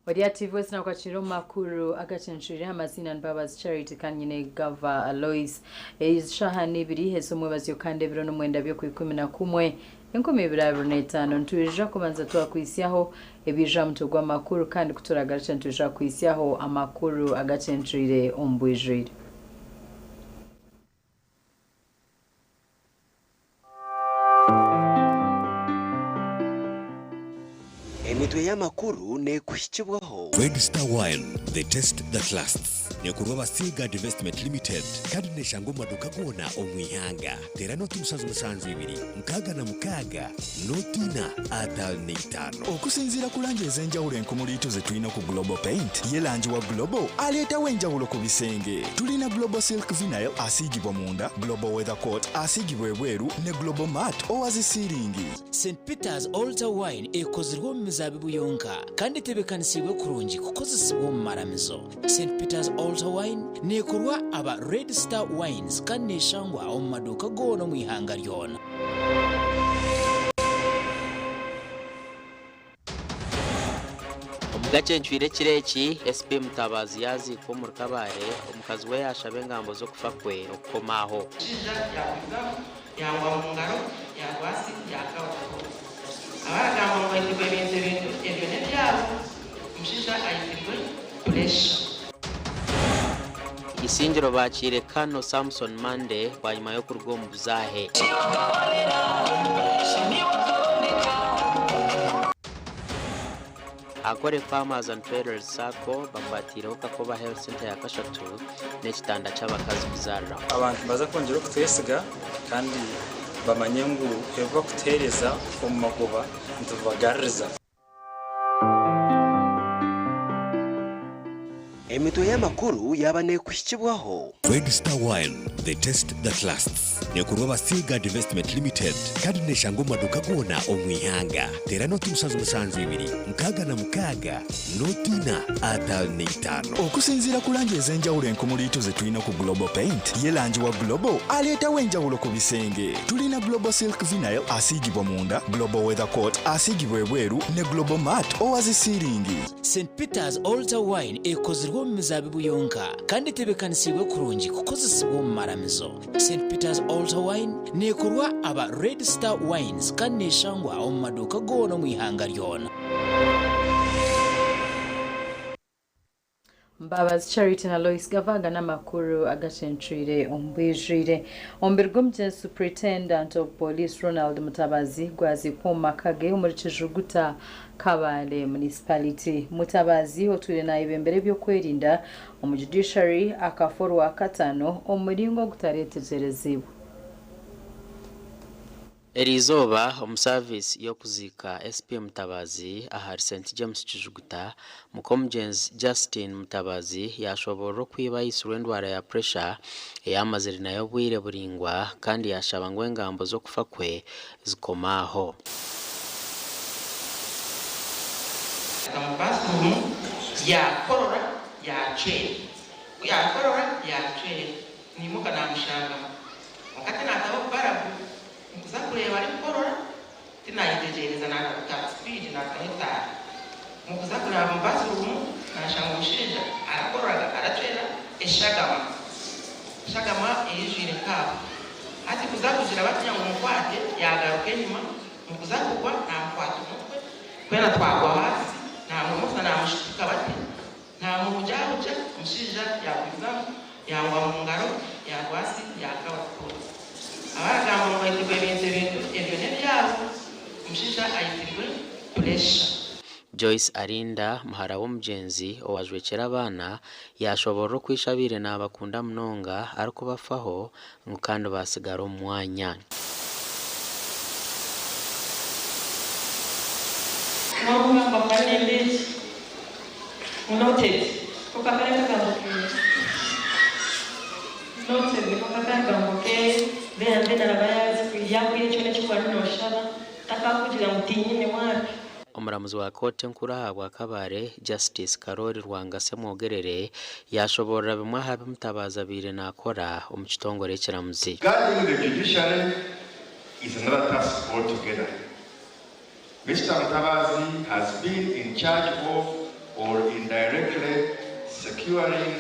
Ori aha TV West nakwakira omu makuru agacencwire amaziina ni Mbabazi Charity kandi nyine Gava Aloys. Eshaaha n'ibiri ez'omwebazyo kandi ebiro n'omwenda by'okwikumi na kumwe 2025. Nitwija kubanza twakwitsyaho ebiija aha mutwe gw'amakuru kandi kuturagarukye nitwija kukwitsyaho amakuru agacencwire omu bwijwire. Emitwe y'amakuru neekuhikibwaho. Red Star Wine, the taste that lasts. Neekorwa aba Seaguard Investment Limited kandi neeshangwa omu maduuka goona omu ihanga. Teera nooti 7 7 66 nooti ina 55. Okusinziira ku langi ez'enjawulo enkumuliitu ze tulina ku Global Paint, ye langi wa Global aleetawo enjawulo ku bisenge. Tulina Global Silk Vinyl asiigibwa munda, Global Weather Coat asiigibwa ebweru ne Global Matte owa zi siiringi. St Peter's Altar Wine ekozirwe omu mizaabibu yonka kandi etebeekanisiibwe kurungi kukozesibwa omu maramizo. St Peter's Altar Wine neekorwa aba Red Star Wines kandi neeshangwa omu maduuka goona omu ihanga ryona. Omu gakyencwire ekiro eki, SP Mutabazi yaaziikwa omuri Kabale, omukazi we yaashaba engambo z'okufa kwe okukoma aho. Omushaija yaagwizamu, yaangwa mu ngaro, yaagwa ahansi, yaakabakora. Abaragamba ngu baitirwe ebintu ebintu ebyo n'ebyabo, omushaija aitirwe puresha. Isingiro baakiire Colonel Samson Mande bwanyima y'okuruga omu buzaahe. Akore Farmers and Traders Sacco bakwatiireho Kakoba Health Centre ya kashatu n'ekitanda ky'abakazi kuzaariraho. Abantu nibaza kwongyera okutwesiga kandi bamanye ngu ebi barikutuheereza omu magoba nitubibagaruriza. Emitwe y'amakuru yaaba neekuhikibwaho. Red Star Wine, the taste that lasts. Neekorwa aba Seaguard Investment Limited kandi neeshangwa omu maduuka goona omu ihanga. Teera nooti 7 7 66 nooti ina 55. Okusinziira ku langi ez'enjawulo enkumuliitu ze tulina ku Global Paint, ye langi wa Global aleetawo enjawulo ku bisenge. Tulina Global Silk Vinyl asiigibwa munda, Global Weather Coat asiigibwa ebweru ne Global Matte owa zi siiringi. St Peter's Altar Wine ekozirwe omu mizaabibu yonka kandi etebeekanisiibwe kurungi kukozesibwa omu maramizo. St Peter's Altar Wine neekorwa aba Red Star Wines kandi neeshangwa omu maduuka goona omu ihanga ryona. Mbabazi Charity na Lois Gava n'amakuru agacencwire omu bwijwire. Omubiri gw'omugyenzi Superintendent of Police Ronald Mutabazi gwaziikwa omu maka ge omuri Kijuguta, Kabale Municipality. Mutabazi otwire nayebembera eby'okwerinda omu Judiciary akafa orwakataano omu muringo ogutareetegyerezibwe. Eriizooba omu saaviisi y'okuziika SP Mutabazi ahari St James Kijuguta, muk'omugyenzi Justine Mutabazi yaashoboorora oku iba aitsirwe endwara ya puresha ei amazire nayo obwire buraingwa kandi yaashaba ngu engambo z'okufa kwe zikome aho. Yaaza mu bathroom yaakorora yaacwera, ku yaakorora yaacwera naimuka naamushangamu. Kwonka tinaataho barabu, nkuza kureeba arikukorora tinayetegyereza nagaruka speed nataho etaara. Mukuza kureeba mu bathroom nashanga omushaija arakorora aracwera eshagama, eshagama eyijwire cup. Hati kuza kugira batinya ngu mukwate yagaruka enyima mukuza kugwa namukwata omutwe twena twagwa ahansi namwimusa namushituka bati. Naamubugyaabugya, omushaija yaagwizamu, yaangwa mu ngaro, yaagwa ahansi, yaakaba kutuura. Abaragamba ngu baitirwe ebintu ebintu ebyo n'ebyabo, omushaija aitirwe puresha. Joyce Arinda, muhara w'omugyenzi owajwekyera abaana, yaashoboorora oku ishe abaire naabakunda munonga arikubafaho ngu kandi baatsigara omu mwanya. Noted. Ako kakaba ari akagambo ke. Noted. Niko kakaba akagambo ke then then araba yakuha kyona eki orikuba noshaba takakugira ngu tinyine wapi. Omuramuzi wa kooti enkuru ahabwa Kabale, Justice Karoli Rwanga Ssemwogerere yaashoboorora bimwe aha bi Mutabazi abaire naakora omu kitongore ekiramuzi. Guarding the judiciary is another task altogether. Mister Mutabazi has been in charge of or indirectly securing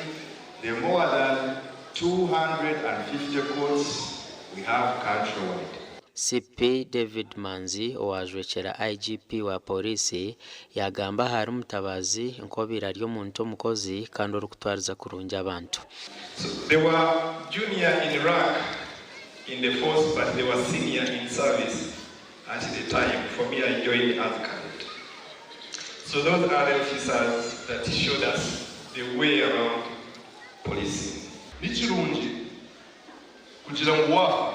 the more than 250 courts we have countrywide. CP David Manzi owajwekyera IGP wa Pooriisi yagamba ahari Mutabazi nk'obaire ari omuntu omukozi kandi orikutwariza kurungi abantu. They were junior in rank in the force, but they were senior in service at the time. For me, I joined as cadet. So those are the officers that showed us the way around policing. Ni kirungi kugira ngu waafa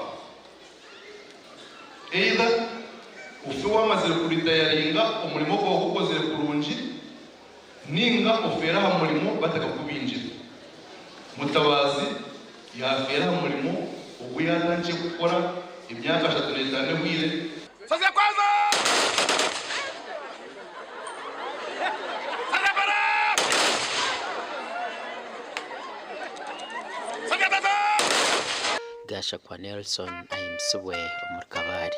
either ofe wamazire kuritayaringa omurimo gwawe gukozire kurungi ninga ofeere aha murimo batakakubingire. Mutabazi yafeera aha murimo ogu yatandikire kukora emyaka 35 ehweire. Sasa kwanza! Sasa para! Sasa tata! Gashakwa Nelson ahimbisibwe omuri Kabale.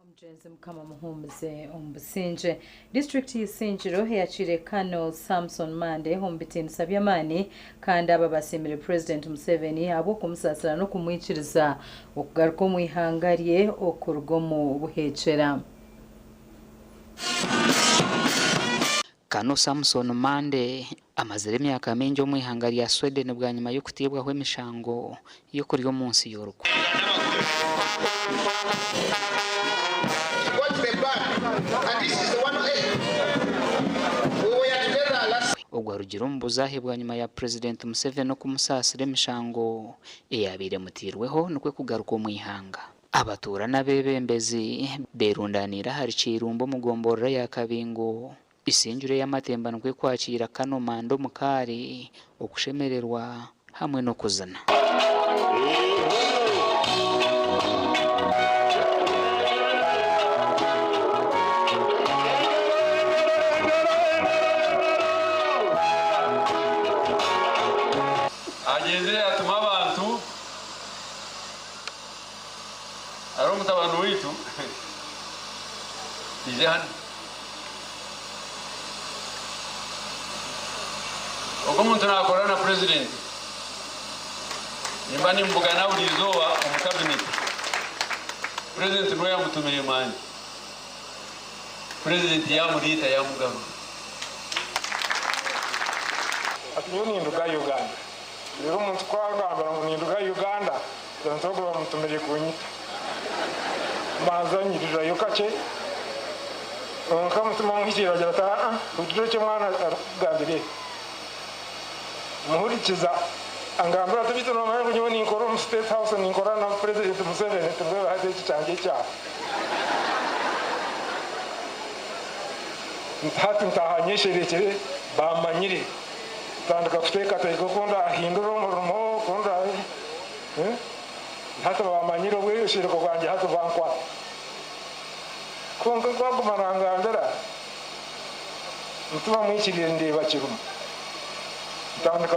Omugenzi Mukama amuhumuze omu busingye. Disiturikiti y'Isingiro eyakiire Colonel Samson Mande omu bitiinisa by'amaani kandi aba basiimire Purezidenti Museveni ahabw'okumusaasira n'okumwikiriza okugaruka omu ihanga rye okuruga omu buheekyera. Colonel Samson Mande amazire emyaka mingi omu ihanga rya Sweden bwanyima y'okutiibwaho emishango y'okurya omu nsi y'orukwe. Ogwo arugire omu buzaahe bwanyima ya Purezidenti Museveni okumusaasira emishango eyabaire emutiirweho nikwo kugaruka omu ihanga. Abatuura n'abeebembezi beerundaniire ahari Kirumba omu gomborora ya Kabingo. Isingiro ey'amatemba nikwo kwakiira Colonel Mande omu kaari okushemererwa hamwe n'okuzina. Ageze atuma abantu ari omutabani waitu ije hano ogwo omuntu nakora na president nimba nimbugana buri izooba omu cabinet president niwe yamutumire manje president yamuriita yamugarura. Ati nyowe ninduga Uganda rero omuntu kwagambira ngu ninduga Uganda ntogo bamutumire kunyita manzanyirirayo kakye nka mutima muhikira agira ati aa ugire icyo mwana arikugambire muhurikiza angambira ati bitu nomanya ngu nyowe ninkora omu State House ninkora na President Museveni tibweba hati eki kyangye ekyaha hati ntahanyesherekere bamanyire tandika kuteekateeka oku ndahindura omurimo oku hati bamanyire obweshereko bwangye hati bankwata kwonka kwaguma nangambira mutima mwikirire ndeeba kirumu ntandika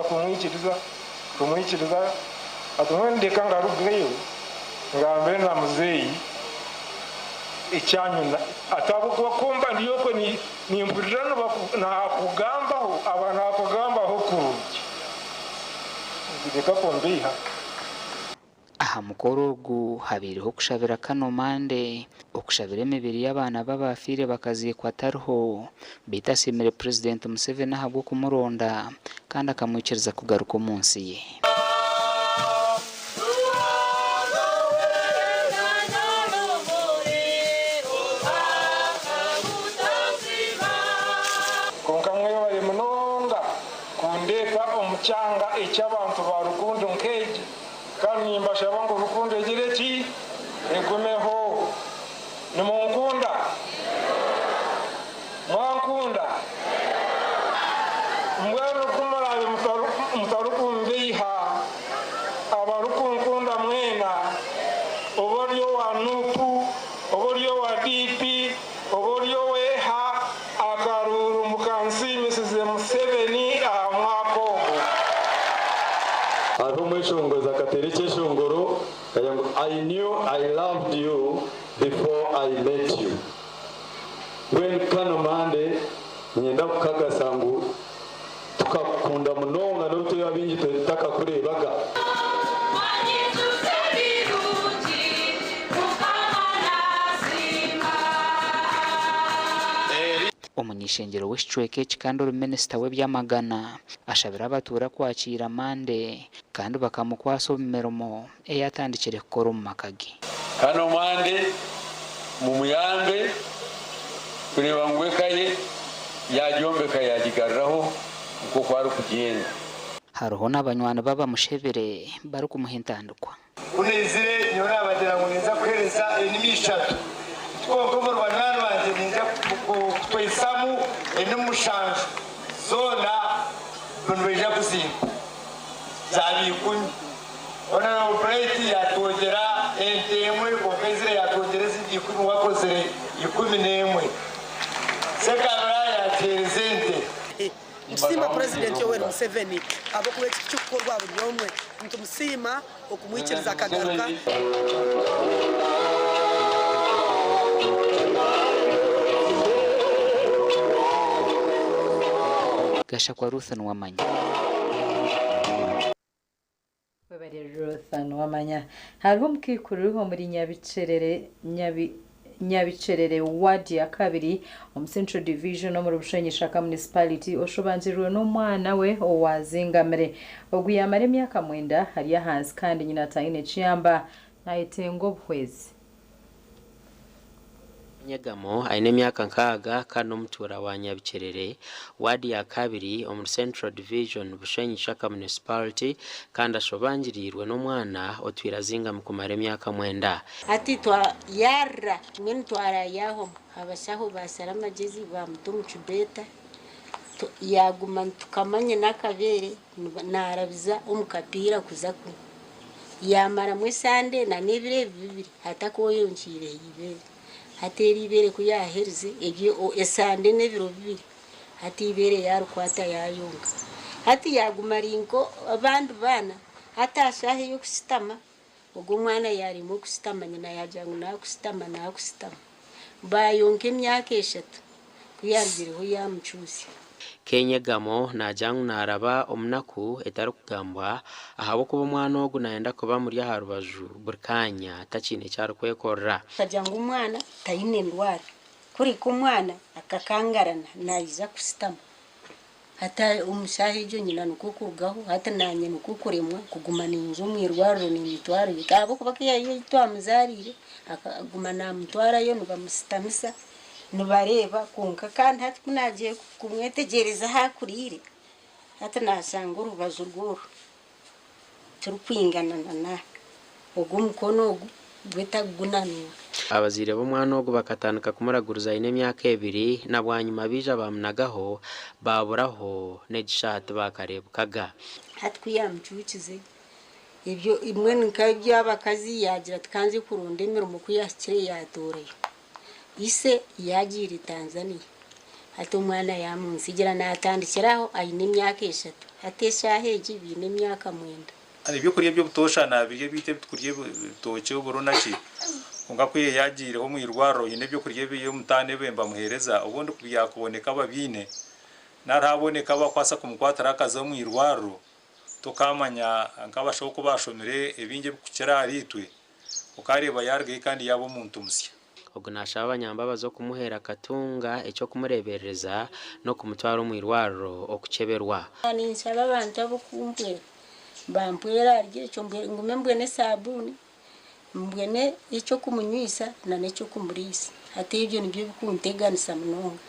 kumwikiriza ati mbwenu ndeka ngarugeyo ngambe na muzeeyi ekyanyuna atabwokuba kumba ndiyokwe nimpurira nakugambaho aba nakugambaho kurungi ndeka kumbiiha. Aha mukoro ogu habaireho okushabira Colonel Mande okushabira emibiri y'abaana b'abafiire bakaziikwa atariho beitu asiimire Purezidenti Museveni ahabw'okumuronda kandi akamwikiriza kugaruka omu nsi ye. Konka mwebare munonga kundeeta omu kyanga eky'abantu ba rukundo nk'egi kandi nimbashaba ngu rukundo egire ki egumeho. Nimunkunda mwankunda mbwenu kumurabe mutarukumbeiha abarukunkunda mwena oba ori owa NUP oba ori owa DP oba ori oweha akaruru mukansiimisize Museveni aha mwaka ogu. Hariho omweshongozi akateera ekyeshongoro ngu I knew I loved you before I met you. When Colonel Mande nyenda Omuny'eishengyero w'ekicweka eki kandi ori minisita w'eby'amagana ashabire abatuura kwakiira Mande kandi bakamukwasa omu mirimo ei atandikire kukora omu maka ge. Kandi Omande mumuyambe kureeba ngu eka ye yaagyombeka yaagigaruraho nk'oku arikugyenda. Hariho n'abanywani be abamushebire barikumuha entandikwa. Ku naizire nyowe naabagira ngu ninza kuheereza enimi ishatu, kwonka omuri banywani bangye ninza kutwaisamu enimi mushanju, zoona nibaija kuzimpa zaaba ikumi. Honourable Bright yaatwongyera ente emwe kwonka aizire yaatwongyera ezindi ikumi we akozire 11. Ssekabira yaatuheereza ente. Nitusiima Purezidenti Yoweri Museveni ahabw'okuba eki tikirikukorwa buri omwe. Nitumusiima okumwikiriza akagaruka. Gashakwa Ruth Nuwamanya. Webare Ruth Nuwamanya. Hariho omukaikuru omuri Nyabikyerere Nyabi Nyabikyerere ward ya kabiri omu Central Division omuri Bushenyi Ishaka Municipality oshobangirirwe n'omwana we owazingamire. Ogu yamara emyaka mwenda ari ahansi kandi nyina ataine kiyamba nayetenga obuhwezi. Nyegamo aine emyaka nkaaga kandi n'omutuura wa Nyabikyerere, waadi ya kabiri omuri Central Division, Bushenyi Ishaka Municipality kandi ashobangiriirwe n'omwana otwire azingami kumara emyaka mwenda. Hati twa yarira mbwenu twarayahwamu abashaho baashara amagyezi baamuta omu kibeeta yaaguma nitukamanya n'akabeere naarabiza omu kapiira kuza kunywa yaamaramu esande na n'ebiro ebi bibiri hatakoyonkiireho eibeere. Hati eri eibeere ku yaaherize ebyo esande n'ebiro bibiri hati eibeere yaarikwata yaayonka. Hati yaaguma ari nko abandi baana hati aha shaaha ey'okushutama ogwo omwana yaaremwa okushutama nyina yaagira ngu naakushutama naakushutama. Baayonka emyaka eshatu ku yaarugireho yaamucuutsya. Kenyegamo naagira ngu naaraba omu naku etarikugambwa ahabw'okuba omwana ogu naayenda kuba amuri aha rubaju buri kaanya takiine eki arikwekorera. Akagira ngu omwana taine ndwara kureka omwana akakangarana naija kushutama. Hati omu shaaha egyo nyina nikwo kurugaho hati naanye nikwo kuremwa kuguma ninza omu irwariro niimutwarayo ahabw'okuba ku yaabaire ahi twamuzaariire akaguma naamutwarayo nibamusitamisa nibareeba kwonka kandi hati ku naagiire kumwetegyereza ahu akuriire hati naashanga orubaju rwe oru tirikwingana na n'aha ogu omukono ogu gwe takugunanuura. Abazaire b'omwana ogu bakatandika kumuraguriza aine emyaka ebiri na bwanyima baija baamunagaho baaburaho n'egi shaaha tibaakareebukaga. Hati ku yaamucuukize ebyo mbwenu nk'eby'abakazi yaagira ati ka nze kuronda emirimo ku yaahikire yaatoorayo. Ise yaagiire Tanzania hati omwana yaamuntsigira naatandikira aho aine emyaka eshatu hati eshaaha egi baine emyaka mwenda. Ebyokurya eby'obutoosha naabirya ebiitu ebi tukurya ebitookye, oburo na ki. Kwonka ku yaagiireho omu irwariro haine ebyokurya ebi omutaano ebi nibamuheereza obundi ku byakuboneka ababiine nari haaboneka abakubaasa kumukwatira akaza omu irwariro tokaamanya nk'abashaho ku baashomire ebingi ebirikukira ahariitwe okaareeba yaarugayo kandi yaaba omuntu musya. Ogu naashaba abanyambabazi okumuhwera akatunga eky'okumureeberereza n'okumutwara omu irwariro okukyeberwa. Ninshaba abantu ab'okumpwera bampwere ahari ekyo ngume mbwene saabuuni, mbwene eky'okumunywisa n'eky'okumuriisa. Hati ebyo nibyo birikunteganisa munonga.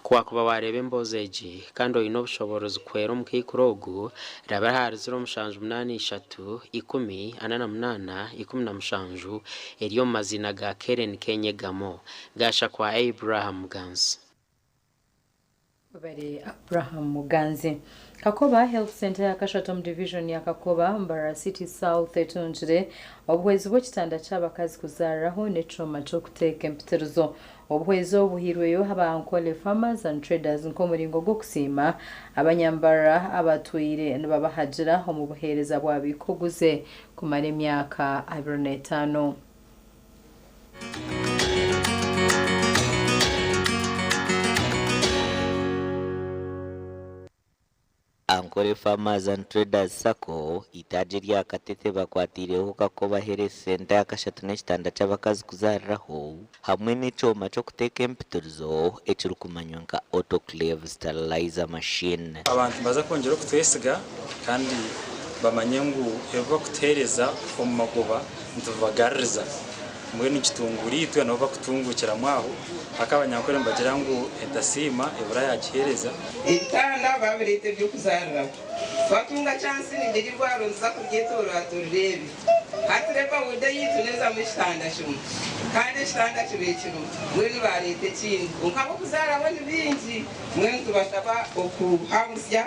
Ku waakuba waareeba emboozi egi kandi oine obushoboorozi kuhwera omukaikuru ogu, raba ahari 0783 10 48 17 eri omu maziina ga Kellen Kenyegamo. Gashakwa Abraham Muganzi. Webare Abraham Muganzi. Kakoba Health Centre ya kashatu omu divijoni ya Kakoba, Mbarara City South etungire obuhwezi bw'ekitanda ky'abakazi kuzaariraho n'ekyoma ky'okuteeka empitirizo. Obuhwezi obu buhairweyo aba Ankole Farmers and Traders nk'omuringo gw'okusiima abanyambarara abatwire nibabahagira omu buheereza bwa Biikoguze kumara emyaka 25. Ankole Farmers and Traders Sacco eitaagi erya Katete bakwateireho Kakoba Health Centre yakashatu n'ekitanda ky'abakazi kuzaariraho hamwe n'ekyoma ky'okuteeka empitirizo ekirikumanywa nka Autoclave Sterilizer Machine. Abantu nibaza kwongyera okutwesiga kandi bamanye ngu ebi bakutuheereza omu magoba nitubibagaruriza. Mbwenu nikitunguura itwe nabo bakutunguukiramu aho. Haka Abanyankore nibagira ngu entasiima ebura yaagiheereza. Ebitanda babireeta eby'okuzaariraho. Twatunga chansi ningira eirwariro nituza kuryetoorora turireebe. Hati reeba ward eyaitu neezamu ekitanda kimwe kandi ekitanda kibaire kimwe mbwenu baareeta ekindi. Kwonka ab'okuzaaraho ni baingi mbwenu nitubashaba okuhangusya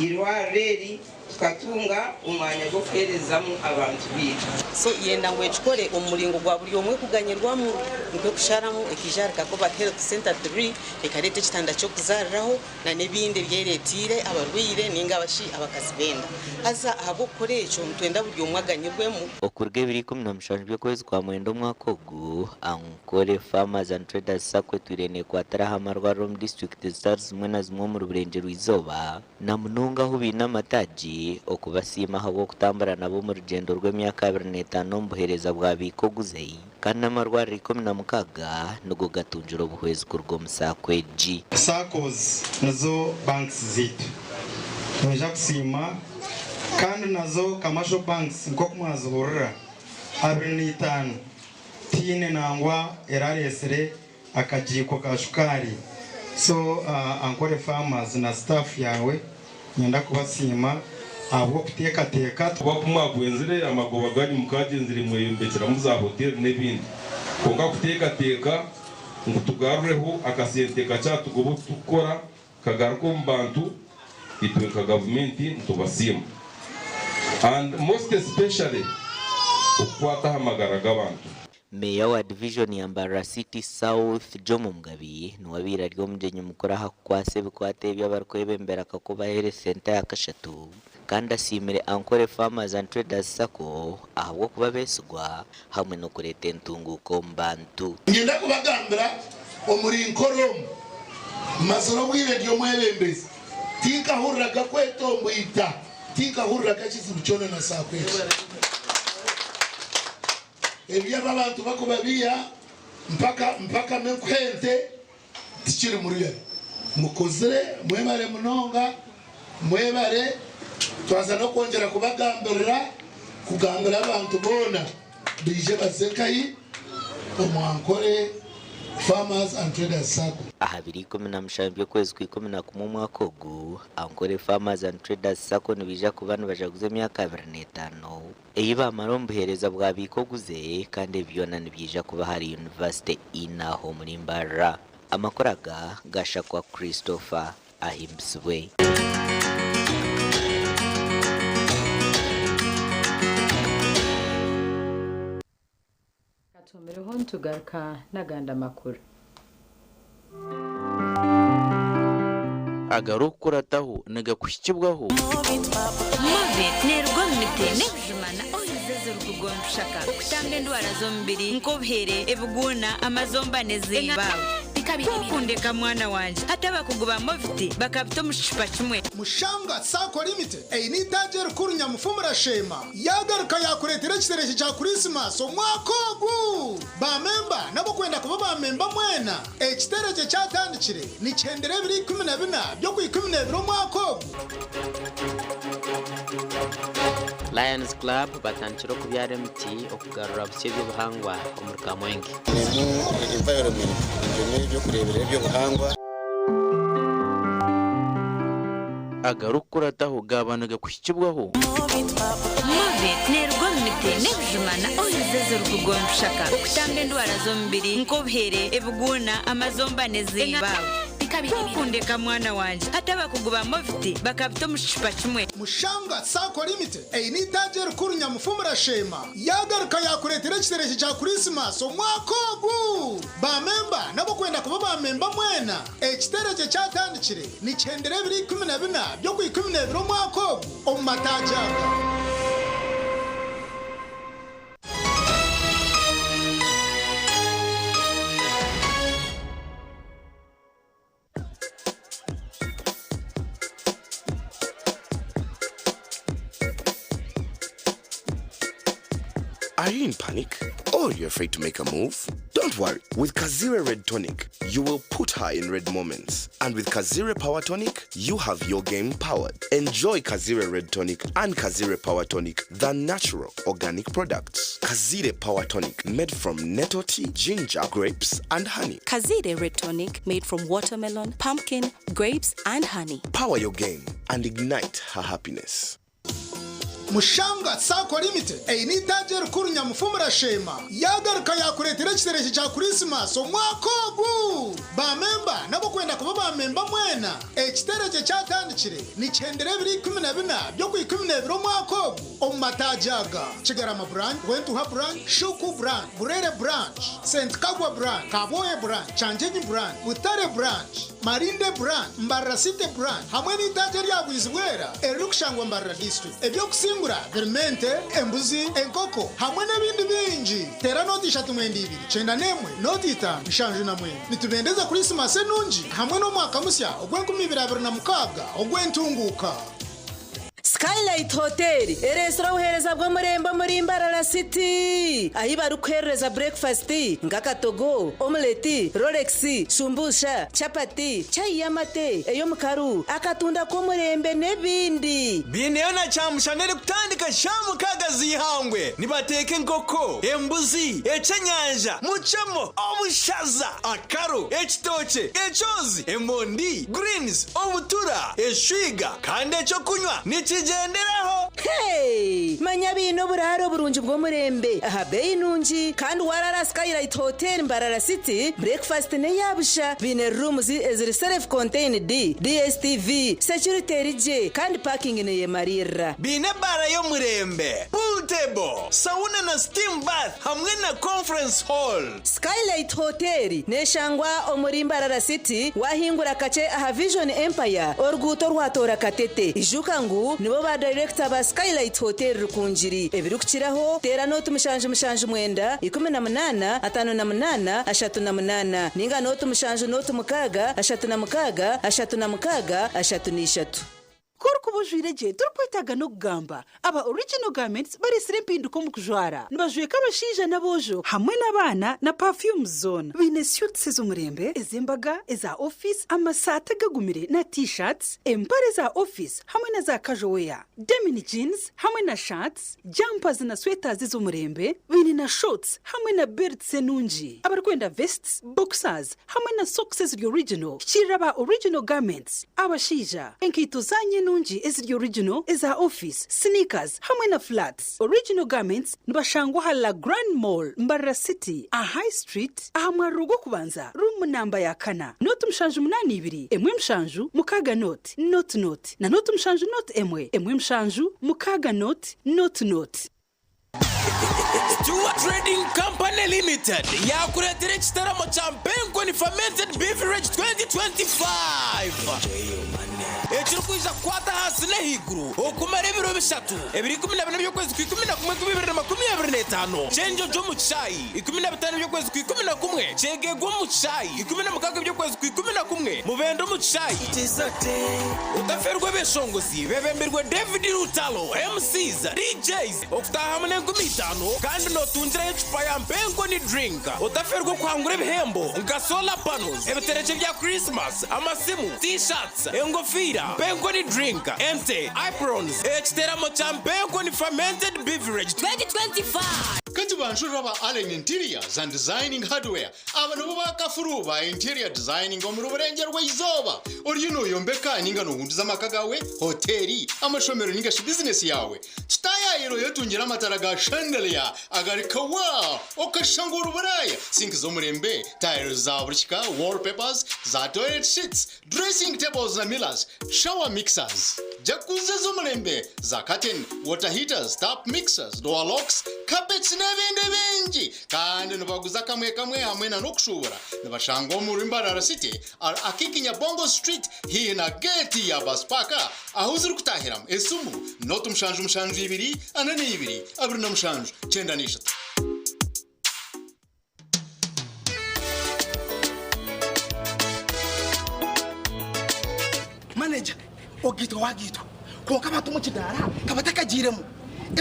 eirwariro eri tukatunga omwanya gw'okuheerezamu abantu baitu. So yenda ngu ekikore omu muringo gwa buri omwe kuganyirwamu nikwo kusharamu ekaija ahari Kakoba Health Centre 3 ekareeta ekitanda ky'okuzaariraho na n'ebindi ebi ereeteire abarwaire ninga abashi abakazi b'enda. Haza ahabw'okukora ekyo nitwenda buri omwe aganyirwemu. Okuruga ebiro 17 by'okwezi kwa Mwenda omwaka ogu, Ankole Farmers and Traders Sacco etwire neekwatira aha marwariro omu disiturikiti zitari zimwe na zimwe omuri Burengyerwa-izooba na munonga ahu baine amataagi, okubasiima ahabw'okutambura nabo omu rugyendo rw'emyaka 25 omu buheereza bwa Biika Oguze kandi n'amarwariro 16 nigo gatungire obuhwezi kuruga omu Sacco egi. Saccos nizo banks zaitu. Ninyija kusiima kandi nazo commercial banks nk'oku mwazihurira 25 tihaine nangwa erareetsire akagiiko ka shukaari. So Ankole Farmers na staff yaawe niinyenda kubasiima ahabw'okuteekateeka. Kuba ku mwagwenzire amagoba ganyu mukagyenzire mweyombekyeramu za hoteri n'ebindi. Kwonka kuteekateeka ngu tugarureho akasente kakye aha tugoba otu turikukora kagaruke omu bantu, itwe nka gavumenti nitubasiima. And most especially okukwata aha magara g'abantu. Meeya wa divijoni ya Mbarara City South, Jomo Mugabi niwe abaire ari omugyenyi mukuru aha kukwasa ebikwato ebi abarikwebembera Kakoba Health Centre ya kashatu kandi asiimire Ankole Farmers and Traders Sacco ahabw'okuba abeesigwa hamwe n'okureeta entunguuka omu bantu. Niinyenda kubagambira omuri Nkore omu, mmazire obwire ndi omwebembezi, tinkahuriraga kwetomboita, tinkahuriraga kizibu kyona na Sacco egi. Ebi aba abantu bakubabiiha mpaka mpaka nkuhe ente tikiri muruyari. Mukozire mwebare munonga mwebare twaza nokwongyera kubagambirira kugambira abantu boona baije baze nkahi omu Ankole Farmers and Traders Sacco. Aha biro 17 by'okwezi kwa 11 omwaka ogu, Ankole Farmers and Traders Sacco nibaija kuba nibajaguza emyaka 25. Ei baamara omu buheereza bwa Biika Oguze kandi ebi byona nibyija kuba ahari Yunivasite Inaho omuri Mbarara. Amakuru aga gashakwa Christopher Ahimbisibwe. Katumireho nitugaruka n'agandi amakuru. Agarikukurataho nigakuhikibwaho. Movit neeruga omu miti n'ebijuma na oils ezirikugondushaka, okutamba endwara z'omubiri nk'obuhere, ebiguuna, amazomba n'ezindi. Ku okundeka mwana wangye, hati abakugu ba Movit bakabita omu kicupa kimwe. Mushanga Sacco Limited eine eitaagi erikuru Nyamufumurasheema yaagaruka yaakureetera ekiterekye kya Kurisimasi omwaka ogu! Baamemba n'ab'okwenda kuba baamemba mwena, ekiterekye kyatandikire nikihendera ebiro 14 by'Okwikumineebiri omwaka ogu. Lions Club batandikire okubyara emiti okugarura busya eby'obuhangwa omuri Kamwenge. Erimu environment, ebyo n'eby'okureeberera eby'obuhangwa. Agarikukurataho gaaba nigakuhikibwaho. Movit neeruga omu miti n'ebijuma na oils ezirikugondushaka, okutamba endwara z'omubiri nk'obuhere, ebiguuna, amazomba n'ezindi. Ku okundeka mwana wangye, hati abakugu ba Movit bakabita omu kicupa kimwe. Mushanga Sacco Limited eine eitaagi erikuru Nyamufumurasheema yaagaruka yaakureetera ekiterekye kya Kurisimasi omwaka ogu! Baamemba n'ab'okwenda kuba baamemba mwena, ekiterekye kyatandikire nikihendera ebiro 14 by'Okwikumineebiri omwaka ogu omu mataagi aga. Are you in panic? Or you're afraid to make a move? Don't worry. With Kazire Red Tonic, you will put her in red moments. And with Kazire Power Tonic, you have your game powered. Enjoy Kazire Red Tonic and Kazire Power Tonic, the natural organic products. Kazire Power Tonic, made from nettle tea, ginger, grapes, and honey. Kazire Red Tonic made from watermelon, pumpkin, grapes, and honey. Power your game and ignite her happiness. Mushanga Sacco Limited eine eitaagi erikuru Nyamufumurashema yaagaruka yaakureetera ekiterekye kya Kurisimasi omwaka ogu. Baamemba n'ab'okwenda kuba baamemba mwena, ekiterekye kyatandikire nikihendera ebiro 14 by'Okwikumineebiri omwaka ogu omu mataagi aga, Kigarama Branch, Rwentuha Branch, Shuku Branch, Burere Branch, St Kagwa Branch, Kabwohe Branch, Kyanjenyi Branch, Butare Branch, Marinde Branch, Mbarara City Branch hamwe n'eitaagi erya Bwizibwera eririkushangwa Mbarara District. Eby'okusingura birimu ente, embuzi, enkoko hamwe n'ebindi bingi. Teera nooti 39 91 nooti 5 79. Nitubendeza Kurisimasi enungi hamwe n'omwaka musya ogw'enkumibiri abiri na mukaaga ogw'entunguuka. Skylight Hotel ereetsire obuheereza bw'omurembe omuri Mbarara City ahu barikuheereza breakfast nk'akatogo, omelette, rolex, shumbusha, chapati, chai y'amate, ey'omukaru, akatunda k'omurembe n'ebindi. Biineyo na kyamushana erikutandika shaaha 6 z'eihangwe. Nibateeka enkoko, embuzi, ekyenyanja, mucemo, obushaza, akaru, ekitookye, ekyozi, emondi, greens, obutura, eshwiga kandi ekyokunywa nikigyenderaho. Hey! Manya biine oburaaro burungi bw'omurembe aha beeyi nungi kandi warara Skylight Hotel Mbarara City breakfast n'eyabusha. Biine rooms eziri self contained, DSTV, security eri gye kandi parking neyemariirira. Biine ebaara y'omurembe, pool table, sauna na steam bath hamwe na conference hall. Skylight Hotel neshangwa omuri Mbarara City wahingura kakye aha Vision Empire oruguuto orwatoora Katete. Ijuka ngu nibo ba director ba Skylight Hotel Rukungiri. Ebirikukiraho teera nooti 779 18 58 38 ninga nooti 7 nooti 6 36 36 33. Ku orikuba ojwaire gye torikwetaaga n'okugamba. Aba Original Garments bareetsire empinduka omu kujwara. Nibajweka abashaija n'aboojo hamwe n'abaana na perfumes zoona. Baine suits ez'omurembe, ez'embaga, eza ofiisi, amasaati agagumire na T-shirts, empare za ofiisi hamwe na za casual wear, denim jeans hamwe na shirts, jumpers na sweaters ez'omurembe. Baine na shorts hamwe na belts enungi. Abarikwenda vests, boxers hamwe na socks eziri original, hikiirira aba Original Garments. Abashaija, enkaito zaanyu enungi eziri original, eza ofiisi, sneakers hamwe na flats. Original Garments nibashangwa aha La Grande Mall, Mbarara City, aha High Street, aha mwariro gw'okubanza, room namba ya kana. Nooti 782 1 7 6 0 0 0 na nooti 7 0 1 1 7 6 0 0 0. Stewart Trading Company Limited yakureetera ekitaramo kya Mpenkoni Fermented Beverage 2025 ekirikwija kukwata ahansi n'ahaiguru okumara ebiro bishatu ebiro 14 by'okwezi kwa 11 2025 Kyenjojo omu kishaayi 15 by'okwezi kwa 11 Kyegegwa omu kishaayi 16 by'okwezi kwa 11 Mubende omu kishaayi Otaferwa abeshongozi bebembirwe David Lutalo, MCs, DJs, Okutaahamu n'enkumi itaano kandi nootungiraho ecupa ya Mpenkoni Drink. Otaferwa okuhangura ebihembo nka solar panels, ebiterekye bya Christmas, amasimu, T-shirts, engofiira, Mpenkoni Drink, ente, aprons, ekiteramo kya Mpenkoni Fermented Beverage 2025. Kati banjurira aba Allen Interiors and Designing Hardware. Aba nibo bakafuru ba interior designing omuri burengyerwa izooba. Oriyo noyombeka ninga nohunduza amaka gawe, hoteri, amashomero ninga shi bizinesi yawe. Tutayayiro yotungira amatara ga chandelier agari kawa okashangura uburaya, sinki z'omurembe, tiles za buri kika, wallpapers, za toilet sheets, dressing tables na mirrors, shower mixers, jacuzzi z'omurembe, za curtain, water heaters, tap mixers, door locks, carpets n'ebindi bingi. Kandi nibaguza kamwe kamwe hamwe na n'okushubura. Nibashanga omuri Mbarara City Akikinya Bongo Street hihi na gate ya bus park aho ziri kutahiramu. Esimu noti 7 7 2 42 27 93. Manager, ogiitwa wagiitwa, kwonka abantu omu kidaara kabatakagiiremu.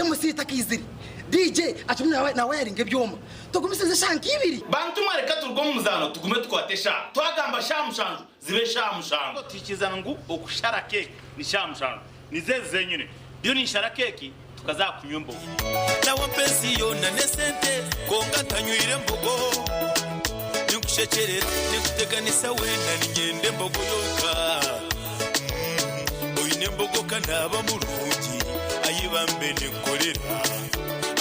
MC takaizire. DJ akirimu nawayaringa ebyoma. Tugumisirize eshaaha nk'ibiri. Bantu mwe reka turuge omu muzaano tugume tukwate eshaaha. Twagamba shaaha mushanju zibe shaaha mushanju. Tuhikirizana ngu okushara keeki ni shaaha mushanju. Nizo ezi zenyine. Ndiyo ninshara keeki tukaza aha kunywa embogo. Nawe ampa ensi yoona n'esente kwonka ntanywire mbogo. Ninkushekyerera, ninkuteganisa weena niinyenda embogo yonka. Oine embogo ka naaba murungi, ai bambe ninkukorera.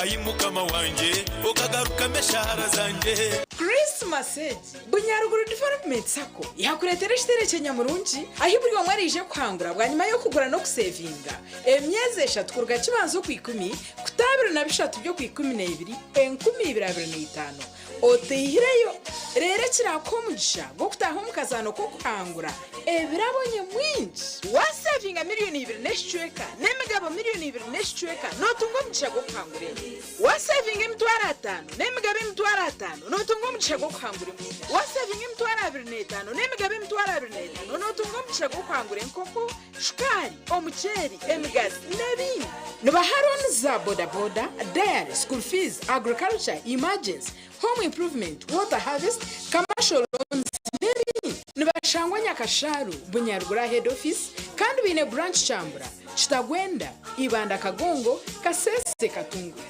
Ai Mukama wangye, okagarukamu eshaara zangye. Christmas egi, Bunyaruguru Development Sacco yakureetera ekiterekye nyamurungi ahi buri omwe araije kuhangura bwanyima y'okugura n'okusevinga emyezi eshatu kuruga Kibanza Okwikumi kuta 23 by'Okwikumineibiri 2025 oteihireyo reero ekiraakuha omugisha gw'okutaaha omu kazaano k'okuhangura ebirabo nyamwingi. Waasevinga miriyoni ibiri n'ekicweka n'emigabo miriyoni ibiri n'ekicweka nootunga omugisha gw'okuhangura ente. Waasevinga 5000 n'emigabo 5000 nootunga omugisha gw'okuhangura embuzi. Waasevinga 25,000 n'emigabo 25,000 nootunga omugisha gw'okuhangura enkoko, shukaari, omuceeri, emigazi n'ebindi. Nibaha looni za bodaboda, dairy, school fees, agriculture, emergency, home improvement, water harvest, commercial loans n'ebindi. Nibashangwa Nyakashaaru, Bunyaruguru aha head office kandi baine branch Kyambura, Kitagwenda, Ibanda Kagongo, Kasese, Katunguru.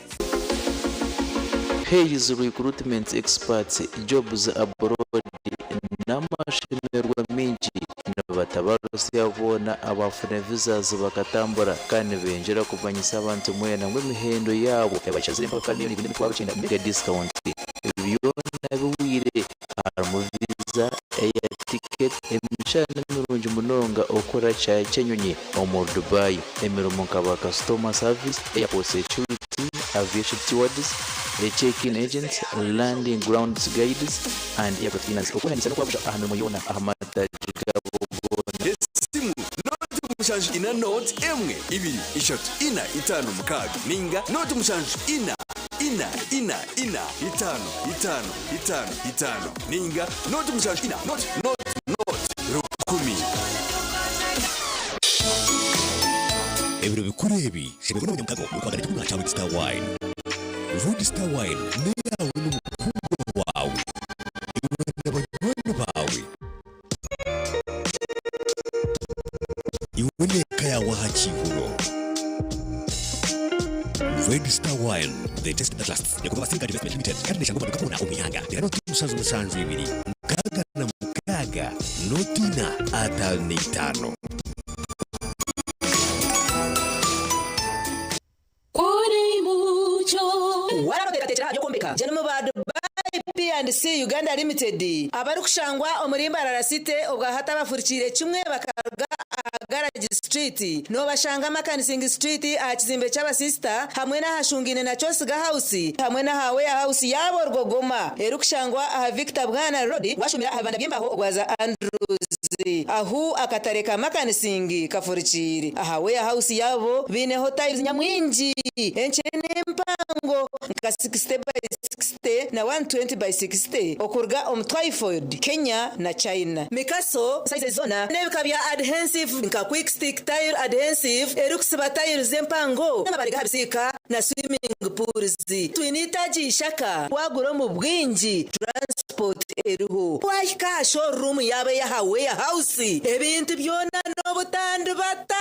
Hays Recruitment Experts Jobs Abroad N'amashemererwa maingi nibatabarusya boona abaafuna visas bakatambura kandi nibengyera kumanyisa abantu mwena ngu emihendo yaabo yabashazire mpaka 2,900,000 mega discount Byona bihweire harimu visa, air ticket, emishara nimirungi munonga okukora kishaayi ky'enyonyi omuri Dubai, emirimo nka ba customer service, airport security, aviation stewards, check-in agents, landing grounds guides and aircraft cleaners. Okuhandiisa n'okwabusha aha mirimo yoona aha mataagi gaabo goona. Esimu, Nooti mushanju ina nooti emwe ibiri ishatu ina itaano mukaaga ninga nooti mushanju ina ina ina ina itaano itaano itaano itaano ninga nooti mushanju ina nooti nooti nooti rukumi. Ebiro bikuru ebi, shemererwa n'abanyamukago orikwagana ekyokunywa kya Red Star Wine. Red Star Wine n'eyaawe n'omukundwa waawe, iwe na banywani baawe. Iwe n'eka yaawe aha kiihuro. Red Star Wine, the taste that lasts. Nekorwa Singad Investment Limited kandi neshangwa omu maduuka goona omu ihanga. Teera nooti 772 66 nooti ina 55. Waraba oteekateekire aha by'okwombeka? Gyenda omu ba Dubai P&C Uganda Limited abarikushangwa omuri Mbarara City obwahati abafurikiire kimwe bakaruga aha Garage Street nobashanga Makanising Street aha kizimbe ky'abasisita hamwe n'ahashungaine na Kyosiga House hamwe n'aha Warehouse yaabo Rwogoma erikushangwa aha Victor Bwana Road washumira aha bibanda by'embaho ogwaza Andrews ahu akatare ka Makanising kafurikiire. Aha warehouse yaabo baineho tiles nyamwingi enkye n'empango nka 60 by 60 na 120 by 60 okuruga omu Twyford, Kenya na China. Mikaso sizes zoona n'ebika bya adhensive nka quick stick tile adhensive erikusiba tiles empango n'amabaare g'aha bisiika na swimming pools. Twine eitaagi ishaka wagura omu bwingi transport eriho. Wahika aha showroom yaabo ey'aha warehouse ebintu byona n'obutandibata.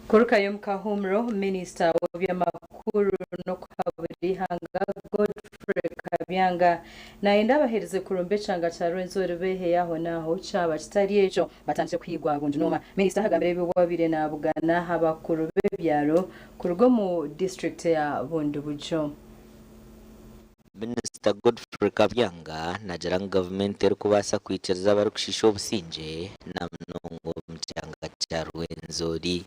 Kurukayo omu kahuumuro, Minisita w'eby'amakuru n'okuhabura eihanga, Godfrey Kabyanga nayenda abaherize kurumba ekyanga kya Rwenzori beeheyo aho n'aho kyaba kitari ekyo batandikye kuhiigwa bundinooma. Minisita agambire ebi obu abaire nabugana abakuru b'ebyaro kuruga omu disiturikiti ya Bundibugyo. Minisita Godfrey Kabyanga naagira ngu gavumenti terikubaasa kwikiriza abarikushiisha obusingye na munonga omu kyanga kya Rwenzori.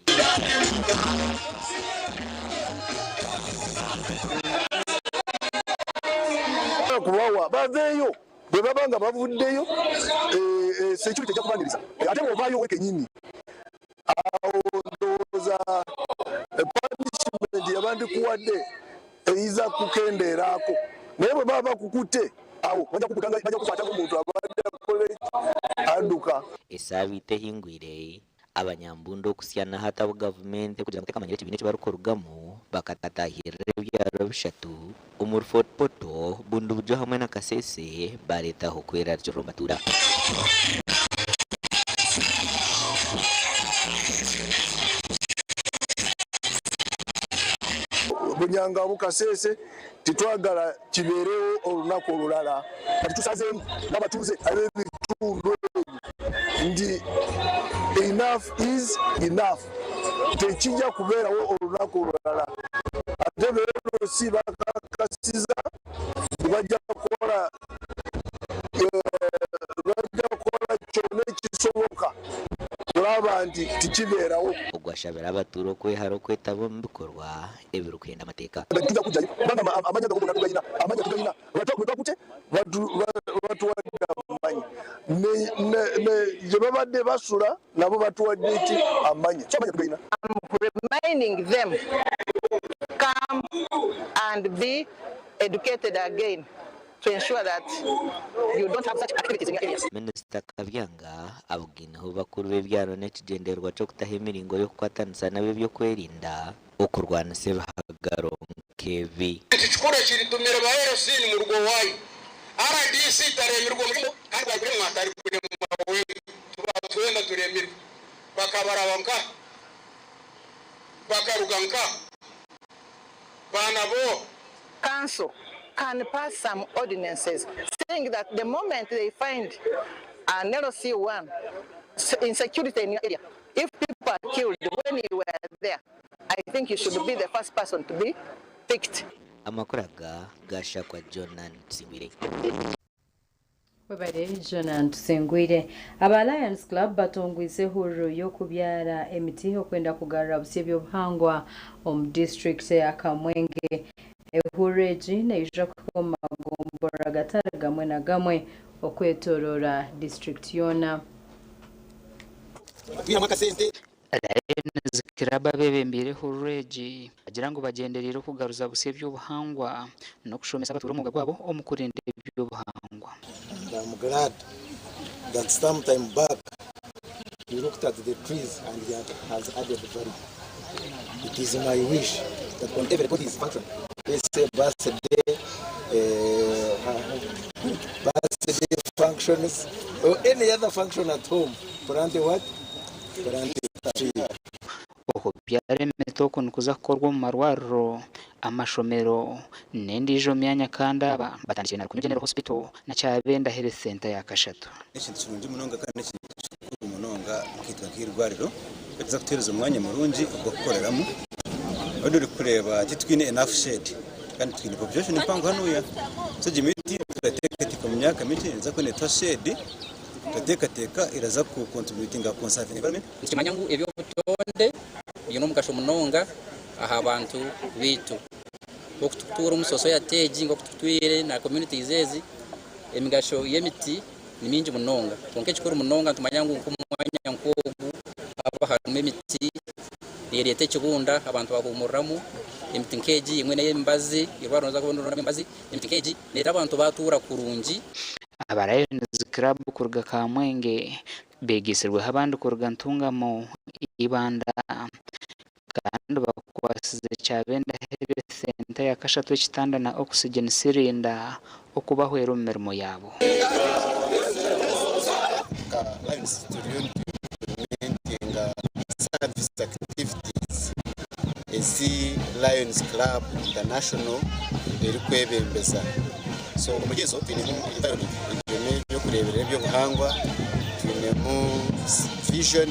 Kubawa baveeyo bwe baba nga bavuddeyo security ejja kubaniriza ate bw'ovaayo we kenyini awo ndowooza punishment yabandikuwadde eyiza kukendeeraako naye bwe baba bakukute awo bajja kukuta bajja kukwata ng'omuntu abadde akola adduka. Esaabiiti ehingwire, Abanyambundu okusya na hati abu gavumenti erikugira ngu tekamanyire ekibiina eki barikurugamu bakatahirira ebyaro bishatu omuri Fort Portal, Bundibugyo hamwe na Kasese bareetaho kwerarikirira omu batuura. Bunyangabu Kasese titwagala kibeerewo olunaku olulala. Kati tusazeemu n'abatuuze ab'ebitundu ebyo nti enough is enough, tekijja kubeerawo olunaku olulala. Ate be LC bakakasiza nti bajja kukola bajja kukola kyona ekisoboka kulaba nti tikibeerawo. Ogu ashabire abatuura okwehara okwetaba omu bikorwa ebirikuhenda amateeka. Titwija kugyayo kubanga amanya gaabo gona tugaina, amanya tugaina bakute batuwadde amanya ne gye babadde basula nabo batuwadde ki amanya, so amanya tugaina. I'm reminding them, come and be educated again to ensure that you don't have such activities in your areas. Minisita Kabyanga abugineho bakuru b'ebyaro n'ekigyendererwa ky'okutaho emiringo y'okukwatanisa n'ab'ebyokwerinda okurwanisa ebihagaro nk'ebi. Ekikuru ekiritumire ba LC ni murugo waayo. RDC taremirwe omurimo kandi bwakuremwa atari kuremwa we tuba twenda turemirwe bakabaraba nka bakaruga nka bana bo. Council can pass some ordinances saying that the moment they find an LC1 insecurity in your area, if people are killed when you were there, I think you should be the first person to be picked. Amakuru aga gashakwa Jonan Tusingwire. Webale Jonan Tusingwire. Aba Lions Club batongwize ehururu y'okubyara emiti okwenda kugarura busya ebyobuhangwa omu disitulikiti ya Kamwenge. Ehururu egi neija kuhika omu magombora gatari gamwe na gamwe okwetorora disitulikiti yoona. Lions Club abebembeire ehururu egi bagira ngu bagyendereire okugaruza busya ebyobuhangwa n'okushomesa abatuura omwuga gwabo omu kurinda ebyobuhangwa. And I'm glad that some time back he looked at the trees and he has added value. It is my wish that on everybody's function, let's say birthday, birthday functions, or any other function at home, plant what? Plant a tree. Okubyara emiti oku nikuza kukorwa omu marwariro, amashomero n'endiijo myanya kandi aba batandikire na Rukunyu General Hospital na Kyabenda Health Center ya kashatu. Ekintu kirungi munonga kandi ekintu kikuru munonga kitwa nk'irwariro tuza kutuhereza omwanya murungi ogw'okukoreramu odi orikureeba titwine enough shade kandi twine population mpango hanuya, so egi miti turateekateeka mu myaka mikye eza kuba shade, turateekateeka iraza ku contributinga conserving environment. Nikimanya ngu ebyobutonde biine omugasho munonga aha bantu bitu okututura omusoso ya teegi nk'okututwire na communities ezi, emigasho y'emiti ni mingi munonga, kwonka ekikuru munonga nitumanya ngu nk'omwanya nk'ogu haba harimu emiti nereeta ekibunda abantu bahumuriramu. Emiti nk'egi emwe n'ey'emibazi, irwariro noza kubona emibazi, emiti nk'egi nereeta abantu batuura kurungi. Aba Lions Club kuruga Kamwenge begesirweho abandi kuruga Ntungamo, Ibanda kandi bakwasize Kyabenda Health Center ya kashatu ekitanda na oxygen cylinder okubahwera omu mirimo yaabo. Lions turiyo implementinga service activities ezi Lions Club International erikwebembeza. So omuri ezo twinemu environment, ebyo n'ebyokureeberera ebyobuhangwa, twinemu vision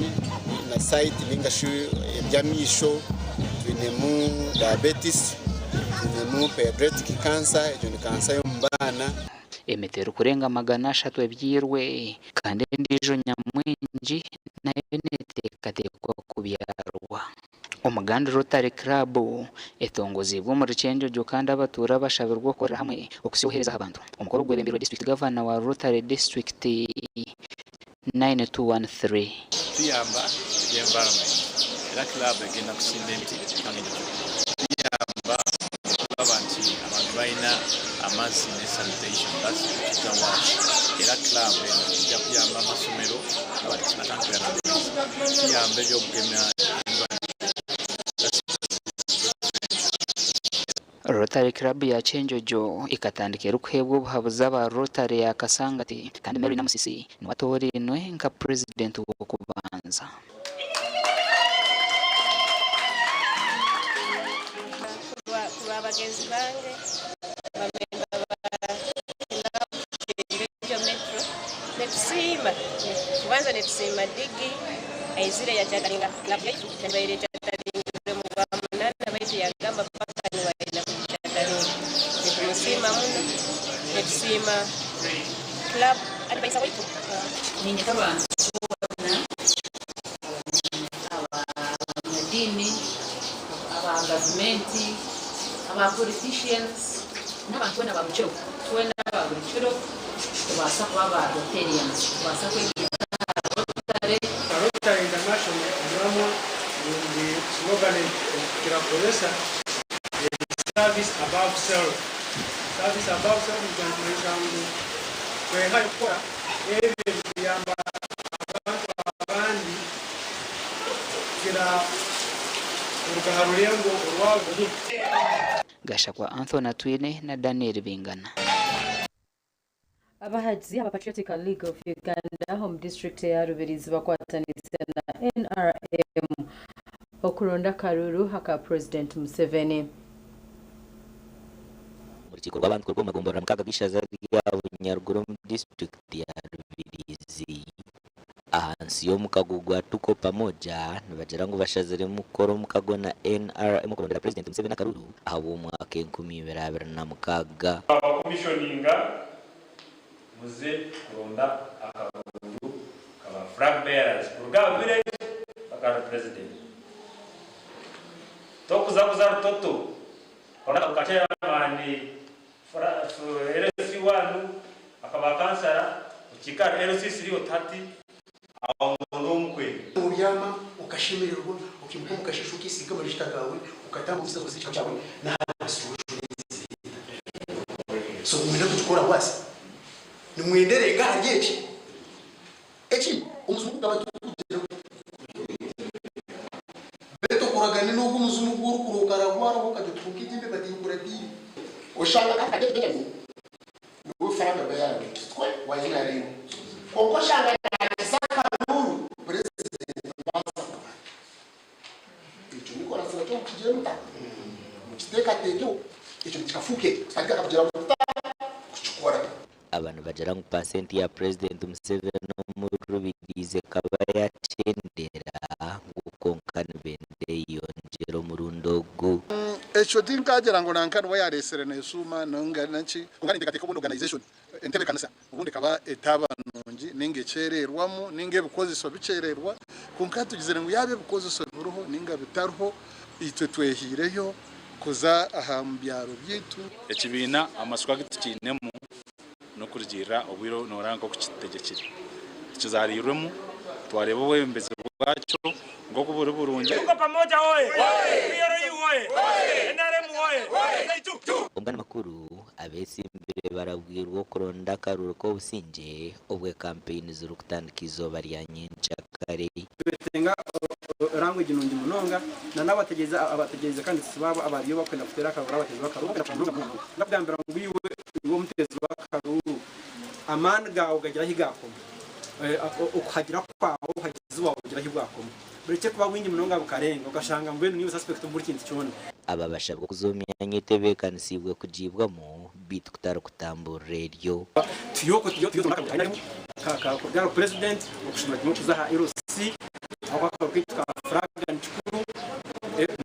na sight ningashi eby'amaisho, twinemu diabetes, twinemu pediatric cancer, egyo ni kansa y'omu baana. Emiti erikurenga 300 ebyirwe kandi endiijo nyamwingi nayo neteekateekwa kubyarwa. Omugandi Rotary Club etongozibwe omuri Kyenjojo kandi abatuura bashabirwe okukorera hamwe okusyohereza abantu. Omukoro gwebembirwe District Governor wa Rotary District 9213. Tuyamba environment era club egenda kusimba emiti, tuyamba okulaba nti abantu balina amazzi ne sanitation. That's Peter Wash. Era club eno ejja kuyamba amasomero kiyamba eby'okugema endwadde. Rotary Club ya Kyenjojo ekatandika erikuheebwa obuhabuzi aba Rotary ya Kasangati kandi Mary Namusisi niwe atoorainwe nka Purezidenti w'okubanza. Kulwa bagenzi bange bamemba ba club Kyenjojo Metro netusiima kubanza netusiima Digi aizire yachataringa club yaitu yabaire echataringirwe mu gwa munana baitu yagamba paka niwe aina kugichataringa nitumusiima muno netusiima club adviser waitu. Niinyeta abantu boona abanyadiini, aba gavumenti, aba politicians n'abantu boona aba buri kiro, twena aba buri kiro tubaasa kuba ba Rotarians, tubaasa kwegaita aha Rotary. Rotary International omuramwa rundi slogan ei turakozesa eri service above self. Service above self nikyamanyisa ngu twehayo kukora ebyo ebikuyamba abantu abandi kukira kuruga aha rurengo orwawe omuntu. Gashakwa Anthony Atwine na Daniel Bingana. Abahagizi aba Patriotic League of Uganda omu disiturikiti eya Rubirizi bakwatanise na NRM okuronda akaruuru aka Purezidenti Museveni. Omu rukiiko rw'abantu kuruga omu magomborora mukaaga g'eishaza rya Bunyaruguru omu disiturikiti ya Rubirizi ahansi y'omukago gwa Tuko Pamoja nibagira ngu bashaziremu kukora omukago na NRM okurondera Purezidenti Museveni akaruuru ahabw'omwaka 2026. Twabakomishoninga muze kuronda akaruuru ka ba flag bearers kuruga aha village paka ahari president. Tokuzakuza rutoto karonda akaruuru ka chairman LC one akaba kansara okiika ahari LC three oti hati aho muronde ow'omukwenda. Obyama okashemererwa, okaimuka omu kasheeshe okeesiiga amajuta gaawe, okatambura omu kisasi kyawe n'aha solution ezindi. So nimwenda kugikora was? Nimwenda erenga ahari eki? Eki omuzimu gugaba tigurikugira Beitu okoragane n'ogwo omuzimu ogu orikuroka aragwaraho okagira oti kwonka egi embeba tinkuratiire. Oshanga kandi Kadeti Benjamin niwe flag bearer witwe wa NRM kwonka oshanga nakiza akaruuru Purezidenti mbanza kuba. Ekyo Nicholas nakyo mukigire muta? Mukiteekateekeho. Ekyo nikikafuuke kutandika akakugira muta? Kukikora. Aba nibagira ngu paasenti ya Purezidenti Museveni omuri Rubirizi ekaba yakyendera ngu kwonka nibenda eyeyongyere omurundi ogu. Ekyo tinkagira ngu nanka niwe yaresire neshuuma ninga naki, kwonka ninteekateeka obundi organisation, entebeekanisa obundi ekaba etaaba nungi ninga ekyererwamu ninga ebikozeso bikyererwa, kwonka tugizire ngu yaaba ebikozeso biriho ninga bitariho, itwe twehiireyo kuza aha mu byaro byaitu. Ekibiina amatsiko agu tukiinemu n'okurugiirira obwire nooraba nk'oku kitutegyekire. Tukizaariirwemu, twareeba obwebembezi bwakyo nk'oku buri burungi. Tuko pamoja oye! PLU oye! NRM oye! Omugani makuru, abetsimbire barabwirwe okuronda akaruru k'obusingye obwe kampeyini zirikutandika eizooba rya nyenkyakare. Nitwetenga language nungi munonga na nabategereza abategereza kandi tisi baabo abariyo bakwenda kuteera akaruru abateezi b'akaruru Ndakugambira ngu iwe iwe omuteezi w'akaruuru amaani gaawe gagira ahi gaakoma okuhagira kwawe obuhagizi bwawe bugira ahi bwakoma burekye kuba bwingi munonga bukarenga okashanga mbwenu niiwe suspect omu buri kintu kyona. Aba bashabwa kuza omu myanya etebeekanisiibwe kugiibwamu beitu kutari kutamburira eryo. Tuyo tuyo tuyo ka ka kuruga ahari president okushoma kimwe kuza aha LC aho akaruuru kaitu ka flag nikikuru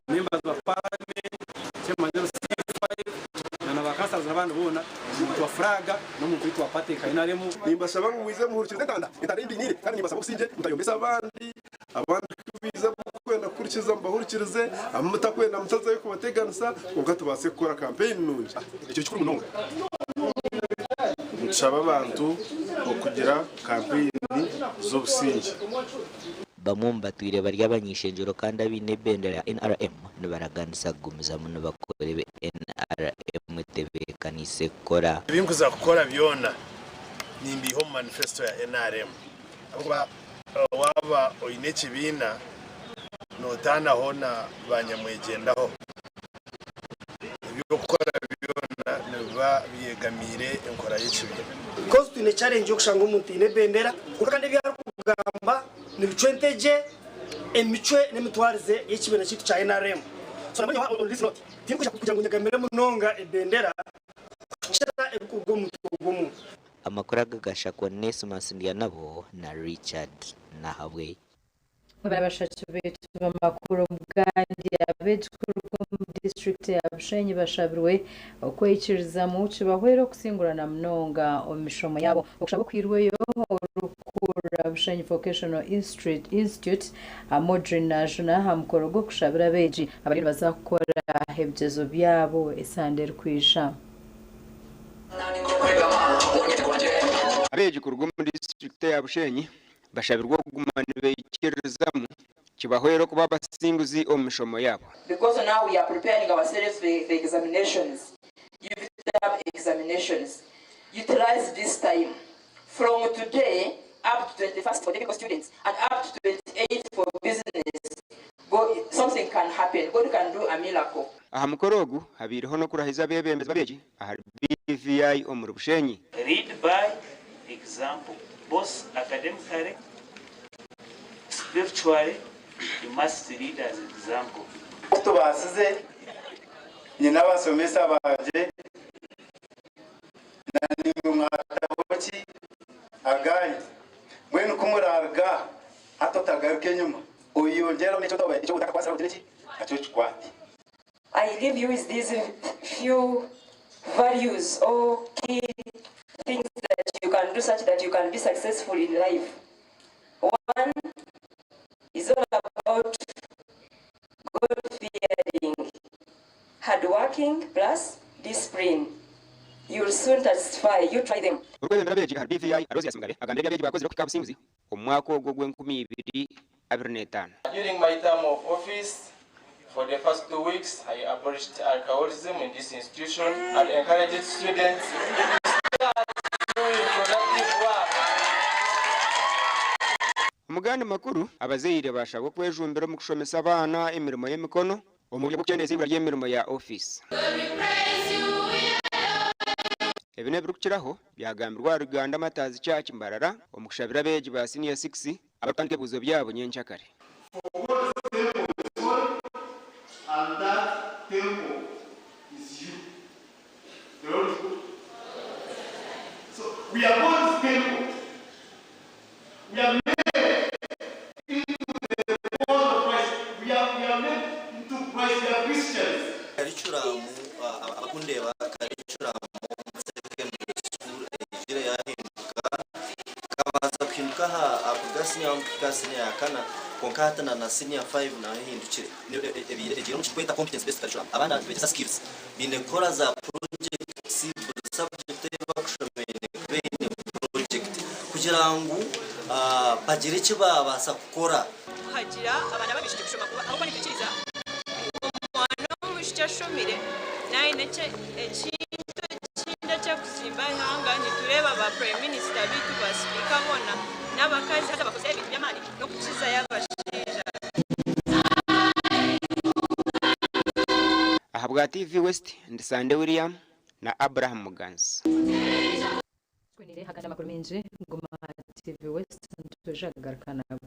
members ba parliament chairman LC5 na na ba councillors n'abandi boona omuntu wa flag n'omuntu waitu wa party nka NRM. Nimbashaba ngu mwije muhurikirize entanda, entanda ei mbainiire, kandi nimbasaba obusingye, mutayombesa abandi, abandi ku baija kwenda kuhurikiza mubahurikirize, abu mutakwenda mutazayo kubateganisa, kwonka tubaase kukora kampeyini nungi. Ekyo kikuru munonga. Nitushaba abantu okugira kampeyini z'obusingye. Bamwe omu batwire bari abany'eishengyero kandi abaine ebendera ya NRM nibaraganisa kugumizamu nibakora ebi NRM etebeekaniise. atebeekaniise kukora. Ebi nkuza kukora byona nimbiiha omu manifesto ya nrm ahabw'okuba waaba oine ekibiina nootaanaho na banyamwegyendaho. Eby'okukora byona nibiba byegamiire enkora y'ekibiina. Because twine challenge y'okushanga omuntu aine ebendera kwonka kandi ebi arikugamba nibicwa entegye emicwe n'emitwarize y'ekibiina kyaitu kya nrm. So nabwo nyowe on this note tindikwija kugira ngu nyegamire munonga ebendera kukira ebirikuruga omu mutwe gw'omuntu. Amakuru aga gashakwa Onesmus Ndyanabo na Richard Nahabwe. Mwebare abashaki baitu b'amakuru Omugandi abeegi kuruga omu disiturikiti ya Bushenyi bashabirwe okweyikirizamu kibahwere okusingurana munonga omu mishomo yaabo. Okushaba okuhairweyo orikukurira Bushenyi Vocational Institute, Modrin Najuna aha mukoro gw'okushabira abeegi abariyo nibaza kukora ebigyezo byabo esande erikwija. Abeegi kuruga omu disiturikiti eya Bushenyi Bashabirwe okuguma nibaikiririzamu kibahwere okuba abasinguzi omu mishomo yaabo. Because now we are preparing ourselves for the examinations, UVTAB examinations, utilize this time from today up to 21st for technical students and up to 28th for business, go, something can happen, God can do a miracle. Aha mukoro ogu habaireho n'okurahiza abeebembezi b'abeegi ahari BVI omuri Bushenyi. Lead by example both academically, spiritually you must lead as example. Ku tubaasize, nyine abashomesa bangye na naimwe mwataho ki aganyu. Mbwenu ku muraaruga aha hati otagaruka enyima, oyeyongyereho n'eki otakakwatsire ogire ki? Nakyo okikwate. I leave you with these few values or key things that you can do such that you can be successful in life. One is all about God fearing, hard working plus discipline. You'll soon testify, you try them. Orikwebembera abeegi ahari BVI, Aloysius Mugabe, agambire ebi abeegi baakozire okuhika aha businguzi omu mwaka ogu ogw'enkumi ibiri 25. During my term of office, for the first 2 weeks, I abolished alcoholism in this institution and encouraged students to start doing productive work. Omu gandi makuru, abazaire baashabwa okwejumbira omu kushomesa abaana emirimo y'emikono omu buryo bw'okukyendeeza eibura ry'emirimo ya ofiisi. Ebi n'ebirikukiraho byagambirwe ahari Uganda Martyrs Church Mbarara omu kushabira abeegi ba Siniya Six abarikutandika ebibuuzo byabo nyenkyakare. For God's temple is holy, and that temple is you. The Lord is good. So we are God's temple. We are made into the body of Christ. We are made into Christ. We are Christians. Curriculum abakundeba curriculum secondary school ejire yahinduka kabanza kuhinduka aha kuruga senior 1 kuhika senior ya kana, konka hati na senior 5 nayo ehindukire egiire omu kikweta competence based curriculum. Abaana nibegyesa skills, baine kukora za projects. Buri subject ei bakushoma eine kuba eine project kugira ngu bagire eki babaasa kukora. Kuhagira abaana b'abaishiki kushoma kuba ahabw'okuba nitwikiriza ngu omwana w'omwishiki ashomire naine ekintu ekindi eky'okuzimba eihanga. Nitureeba ba Prime Minister beitu, ba Sipiika boona n'abakazi, haza bakozire ebintu by'amaani n'okukizayo abashaija. Ahabwa TV West, ndi Sande William na Abraham Muganzi. Twiniire agandi amakuru maingi, guma aha TV West nitwija kugaruka nago.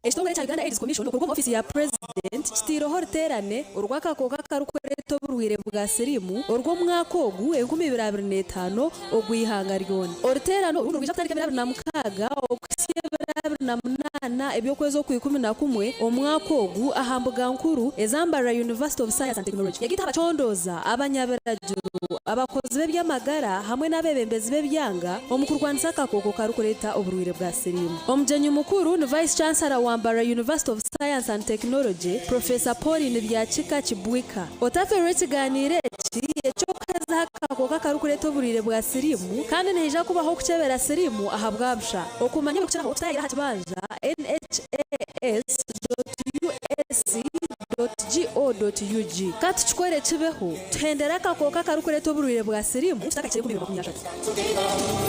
Ekitongore ekya Uganda AIDS Commission okuruga omu ofiisi ya Purezidenti kitaireho oruteerane orw'akakooko akarikureeta oburwaire bwa siriimu orw'omwaka ogu 2025 ogw'eihanga ryona. Oruteerane oru nirwija kutandika ebiro 26 okuhitsya ebiro 28 eby'okwezi Okwikumi na kumwe omwaka ogu aha mbuga nkuru eza Mbarara University of Science and Technology. Yagaita abacondooza, abanyabiragiro, abakozi b'eby'amagara hamwe n'abeebembezi b'ebyanga omu kurwanisa akakooko karikureeta oburwaire bwa siriimu. Omugyenyi mukuru ni Vice Chancellor wa Mbarara University of Science and Technology, Professor Pauline Byakika Kibwika. Otafeerwa ekigaaniiro eki eky'okuhezaho akakooko akarikureeta. akarikureeta oburwaire bwa siriimu kandi nihaija kubaho okukyebera siriimu ahabwa busha. Okumanya ebirikukiraho tutayaayira aha kibanja nhas.usc.go.ug. Ka tukikore kibeho, tuhendere akakooko akarikureeta oburwaire bwa siriimu tutakakire 2030.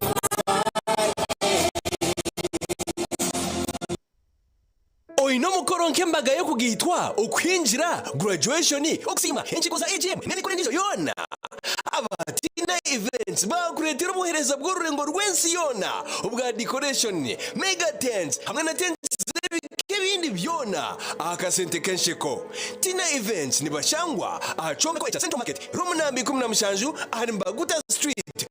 Oine omukoro nk'embaga y'okugaitwa, okuhingira, graduation, okusiima, enkiiko za AGM n'emikoro endiijo yoona? Aba Tina Events baakureetera obuheereza bw'orurengo rw'ensi yoona obwa decoration, mega tents hamwe na tents z'ebika ebindi byona aha kasente k'ensheko. Tina Events nibashangwa aha kyombeko ekya Central Market, room namba 17 ahari Mbaguta Street,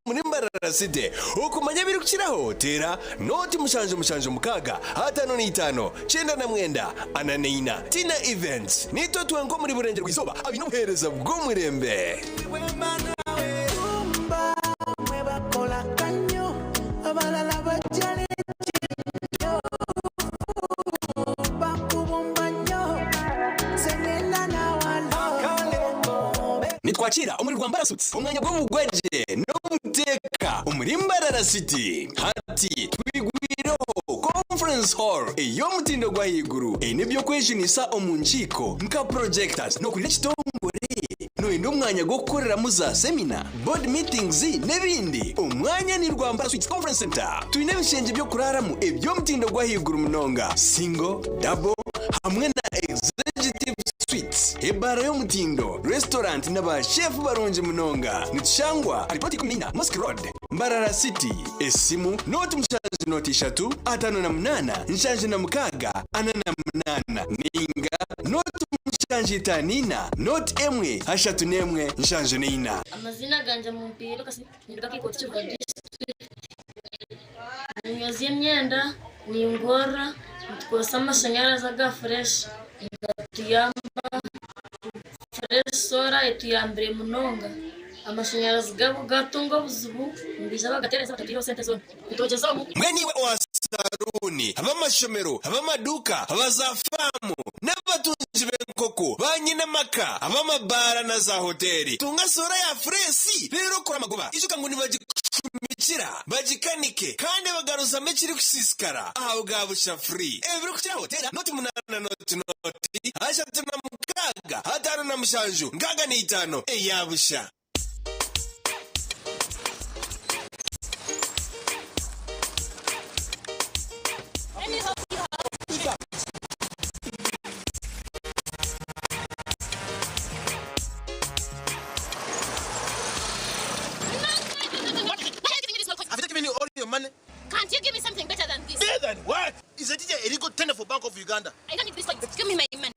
Omuri Mbarara City. Okumanya ebirikukiraho, teera nooti 776 55 99 44. Tina Events, Niitwe twenka omuri Burengyerwa-izooba abaine obuheereza bw'omurembe. Nitwakiira omuri Rwambara Suites omwanya gw'obugwagye n'obuteeka omuri Mbarara City. Hati twigwireho Conference Hall ey'omutindo gw'ahaiguru eine eby'okwejunisa omu nkiiko nka projectors n'okurira ekitongore. Noyenda omwanya gw'okukoreramu za semina, board meetings n'ebindi? Omwanya ni Rwambara Suites Conference Centre. Twine ebishengye by'okuraaramu eby'omutindo gw'ahaiguru munonga, single, double hamwe na executive suites, ebaara y'omutindo, restaurant na ba chef barungi munonga. Nitushangwa ahari plot 14 Mosque Road, Mbarara City. Esimu, nooti mushanju nooti ishatu, 58, 76, 48 ninga nooti mushanju itaano ina, nooti emwe, ashatu n'emwe, nshanju n'eina. Amazina gangye Mumpiire Lucas ninduga Kiikoti Kiruga disiturikiti. Ninyozya emyenda, ningorora, nitukozesa amashanyarazi aga fureshi nigatuyamba. Fureshi soora etuyambire munonga. Amashanyarazi gabo gatunga obuzibu nibaija bagatereeza batatwihaho sente zoona. Nitwogyeza omu. Mbwenu iwe owa saruuni, ab'amashomero, ab'amaduuka, aba za faamu, n'abatungi b'enkoko, ba nyinamaka, ab'amabaara na zaahoteeri, tunga soora ya fureesi reero okore amagoba. Ijuka ngu nibagikucumikira, bagikanike, kandi bagaruzamu ekirikusiisikara aha bwa busha free. Ebirikukiraho teera nooti munaana nooti nooti ashatu na mukaaga 57 65 eya busha. Have you given you all your money? Can't you give me something better than this? Better than what? Is a teacher illegal tender for Bank of Uganda? I don't need this coins. Give me my money.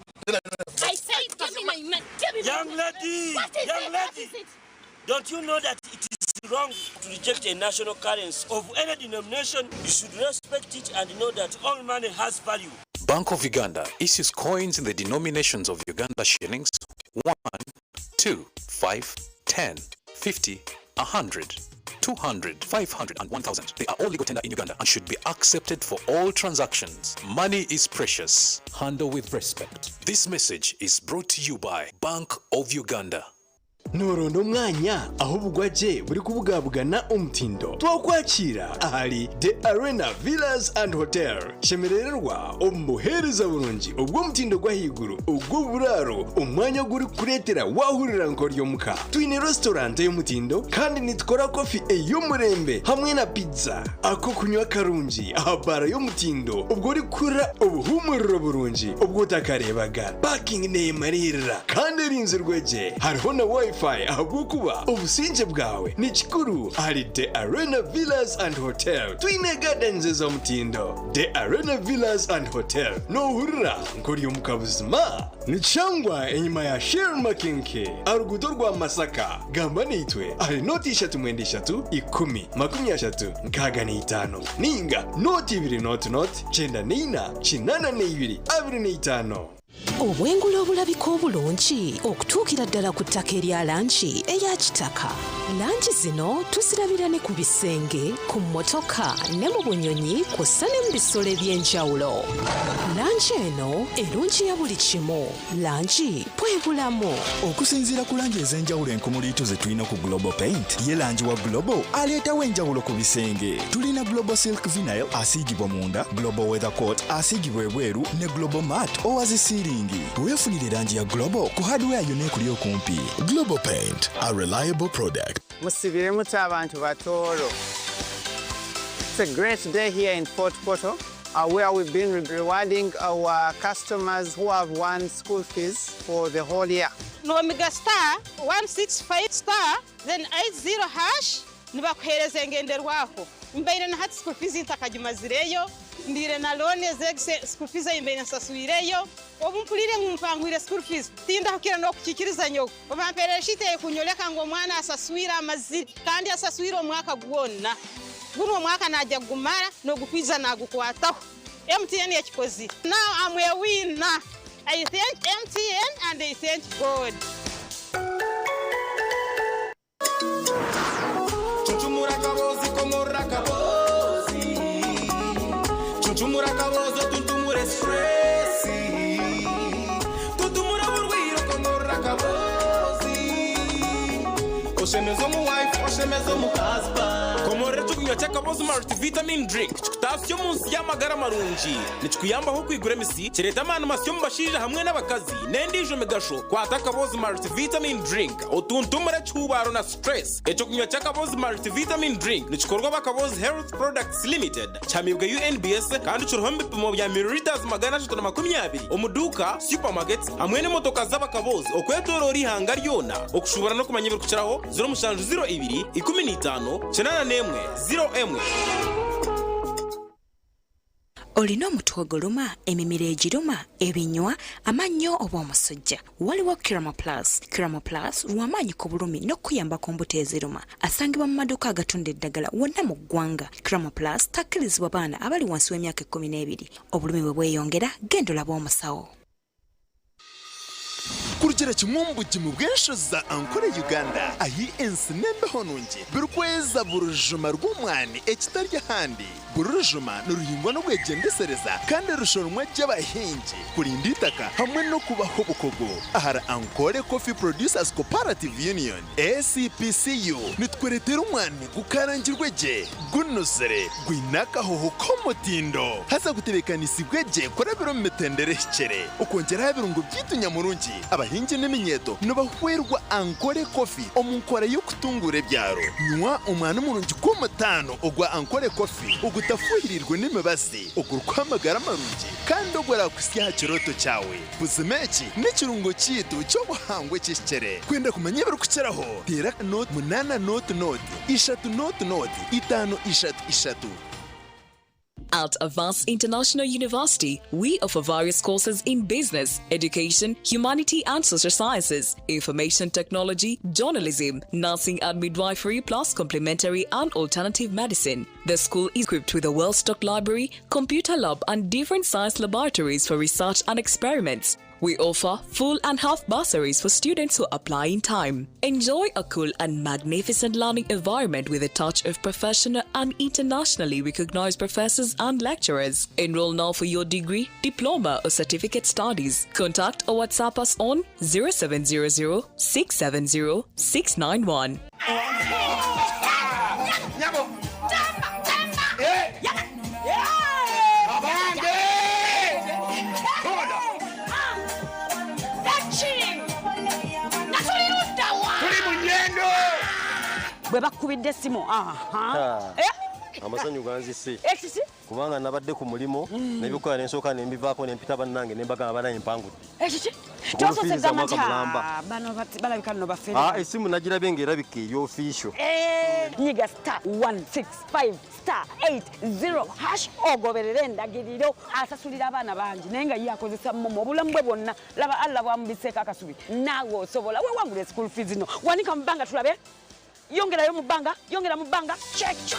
I said, give me my money. Give me my Young money. lady, What is young it? What lady. is it? Don't you know that it is wrong to reject a national currency of any denomination? You should respect it and know that all money has value. Bank of Uganda issues coins in the denominations of Uganda shillings 1, 2, 5, 10, 50, 100, 200, 500, and 1000. They are all legal tender in Uganda and should be accepted for all transactions. Money is precious. Handle with respect. This message is brought to you by Bank of Uganda. Nooronda omwanya ahu obugwagye burikubugabugana omutindo? Twakwakiira ahari The Arena Villas and Hotel. Shemerererwa omu buheereza burungi obw'omutindo gw'ahaiguru ogw'oburaaro, omwanya ogurikukureetera waahurira nk'ori omuka. Twine restaurant ey'omutindo kandi nitukora kofi ey'omurembe hamwe na pizza. Ak'okunywa karungi aha baara y'omutindo obwo orikuhurira obuhuumuriro burungi obu otakareebaga. Parking neemariirira kandi erinzirwe gye. Hariho na Wi-Fi ahabw'okuba obusingye bwawe ni kikuru ahari The Arena Villas and Hotel. Twine gardens ez'omutindo. The Arena Villas and Hotel. Noohurira nk'ori omuka buzima? Nikishangwa enyima ya Shell Makinke aha ruguuto rwa Masaka. Gamba naitwe ahari nooti ishatu mwenda ishatu ikumi makumi ashatu nkaaga na itaano nainga nooti ibiri nooti nooti kyenda na ina kinaana na ibiri abiri na itaano. Obwengula obulabika obulungi okutuukira ddala ku ttaka erya langi eya kitaka. Langi zino tuzirabira ne ku bisenge, ku mmotoka ne mu bunyonyi kw'ossa ne mu bisolo eby'enjawulo. Langi eno erungiya buli kimu. Langi bwe bulamu. Okusinziira ku langi ez'enjawulo enkumuliitu ze tulina ku Global Paint, ye langi wa Global aleetawo enjawulo ku bisenge. Tulina Global Silk Vinyl asiigibwa munda, Global Weather Coat asiigibwa ebweru ne Global Matte owa zi siiringi. Weefunire langi ya Global ku hardware yonna ekuli okumpi. Global Paint, a reliable product. Musibire muta abantu batooro. It's a great day here in Fort Portal where we've been rewarding our customers who have won school fees for the whole year. Nomiga star 165 star then 80 hash nibakuhereza engenderwaho. Mbaire na hati school fees ntakagimazireyo, ndire na loan ezegise school fees mbaire nsasuireyo. Obu mpulire ngu mpangwire school fees tindahukira n'okukikiriza nyoko. Obamperere shite kunyoleka ngu omwana asasuire amazire kandi asasuire omwaka gwonna. Guno omwaka najja kugumara n'ogukwiza nagukwataho. MTN yakikozire. Now I'm a winner. I thank MTN and I thank God. Chuchumura kabozi komora kabozi. Chuchumura kabozi tuntumure stressi. Tutumura burwiro komora kabozi. Oshemezo mu wife, oshemezo mu husband. Komorera ekyokunywa ky'akabozi multivitamin drink kikutasya omu nsi y'amagara marungi, nikikuyambaho kwigura emisi, kireeta amaani masya omu bashaija hamwe n'abakazi n'endiijo migasho. Kwata akabozi multivitamin drink otuntumure ekihubaaro na stress. Ekyokunywa ky'akabozi multivitamin drink nikikorwa bakabozi Health Products Limited, kihamibwa UNBS kandi kiriho ebipimo bya milliliters 320 omu duuka, supermarkets hamwe n'emotoka z'abakabozi okwetooroora ihanga ryona. Okushubura n'okumanya ebirikukiraho, 0702 15 81 01. Olina omutwe oguluma, emimiro egiruma, ebinywa, amannyo oba omusujja, waliwo Kiramo Plus. Kiramo Plus lw'amaanyi ku bulumi n'okuyamba ku mbuto eziruma. Asangibwa mu maduuka agatunda eddagala wonna mu ggwanga. Kiramo Plus takkirizibwa baana abali wansi w'emyaka 12. Obulumi bwe bweyongera, genda olabe omusawo. Kurugira kimwe omu bugimu bw'enshozi za Ankole, Uganda, ahi ensi n'embeho nungi birikweza buri rujuma rw'omwani ekitari ahandi. Buri rujuma niruhingwa n'obwegyendesereza kandi rushoromwa gy'abahingi kurinda itaka hamwe n'okubaho obukogo. Ahari Ankole Coffee Producers Cooperative Union, ACPCU, nitweretera omwani gukarangirwe gye, gunuzire, gwine akahoho k'omutindo, haza gutebeekanisibwe gye kurabira omu mitendera ehikire. Okwongyeraho ebirungo byaitu nyamurungi, abahingi n'eminyeeto nibahwerwa Ankole Coffee omu nkora y'okutungura ebyaro. Nywa omwani murungi gw'omutaano ogwa Ankole Coffee ogutafuhirirwe n'emibazi, ogurikuha amagara marungi kandi ogurakusya aha kirooto kyawe. Buzima eki n'ekirungo kyaitu ky'obuhangwa ekihikire. Kwenda kumanya ebirikukiraho, teera nought munaana nought nought ishatu nought nought itaano ishatu ishatu. At Avance International University, we offer various courses in business, education, humanity and social sciences, information technology, journalism, nursing and midwifery, plus complementary and alternative medicine. The school is equipped with a well-stocked library, computer lab, and different science laboratories for research and experiments. We offer full and half bursaries for students who apply in time. Enjoy a cool and magnificent learning environment with a touch of professional and internationally recognized professors and lecturers. Enroll now for your degree, diploma, or certificate studies. Contact or WhatsApp us on 0700 670 691. Nyabo. Eh. Abange. Koda. Tuli mu ngendo. Bwe bakubidde essimu, aha. Ah. Amasanyu ganzise. Ekiki? Kubanga nabadde ku mulimu nebikola nensooka nembivaako nempita bannange nembagamba, banaye mpangudde. Ekiki? School Tosose fees gamba za nti mwaka mulamba. "Ah, bano balabika nno bafere." Ah, essimu nagirabye ng'erabika eri official. Eh, nyiga star 165 star 80 hash, ogoberere endagiriro. Asasulira abaana bangi naye nga ye akozesa MoMo obulamu bwe bwonna. Laba Allah bwamubiseeko akasubi, naawe osobola wewangula school fees. No wanika mu bbanga, tulabe. Yongerayo mu bbanga, yongera mu bbanga, kyekyo.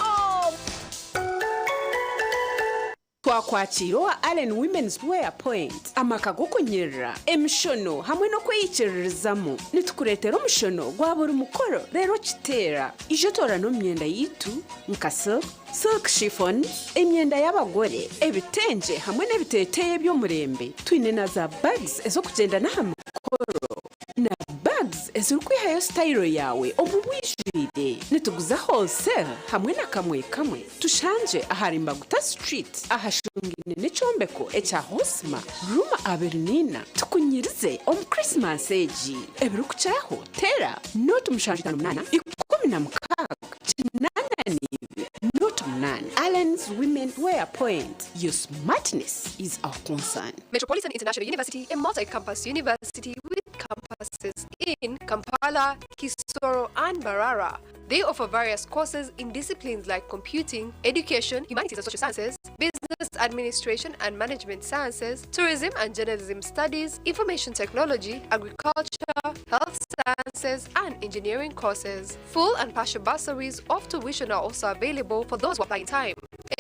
Twakwakiira owa Allen Women's Wear Point, amaka g'okunyirira, emishono hamwe n'okweyikiririzamu. Nitukureetera omushono gwa buri mukoro reero okiteera. Ija otoorane omu myenda yaitu nka silk, silk chiffon, emyenda y'abagore, ebitengye hamwe n'ebiteeteeyi eby'omurembe. Twine na za bags ez'okugyenda n'aha mikoro na bags ezirikwihayo sitayiro yaawe omu bwijwire. Nituguza wholesale hamwe na kamwe kamwe. Tushangye ahari Mbaguta Street ahashungaine n'ekyombeko ekya Hosma, room 24. Tukunyirize omu Christmas egi. Ebirikukiraho teera 0 758 16 82 08. Allen's Women Wear Point, your smartness is our concern. Metropolitan International University, a multi-campus university with campuses in Kampala, Kisoro, and Mbarara. They offer various courses in disciplines like computing, education, humanities and social sciences, business administration and management sciences, tourism and journalism studies, information technology, agriculture, health sciences, and engineering courses. Full and partial bursaries of tuition are also available for those who apply in time.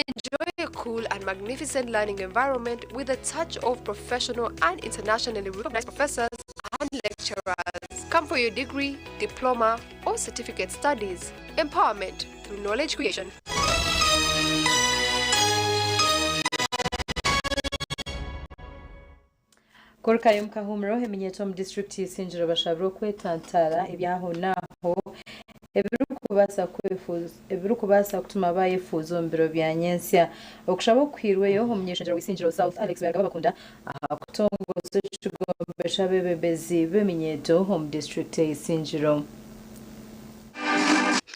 Enjoy a cool and magnificent learning environment with a touch of professional and internationally recognized professors and lecturers. Come for your degree, diploma, or certificate studies. Empowerment through knowledge creation. Korukayo mukahumuro eminyeto omu disitulikiti y'Isingiro bashabire okwetantara ebyahonaho ebirikubaasa kwefuuza ebirikubaasa kutuma bayefuuza omu biro bya nyentsya. Okushaba okuhairweyo omunyeshengyero w'Isingiro South Alex Byarugaba aha kutongoza ekigombe ky'abeebembezi b'eminyeto omu disitulikiti y'Isingiro.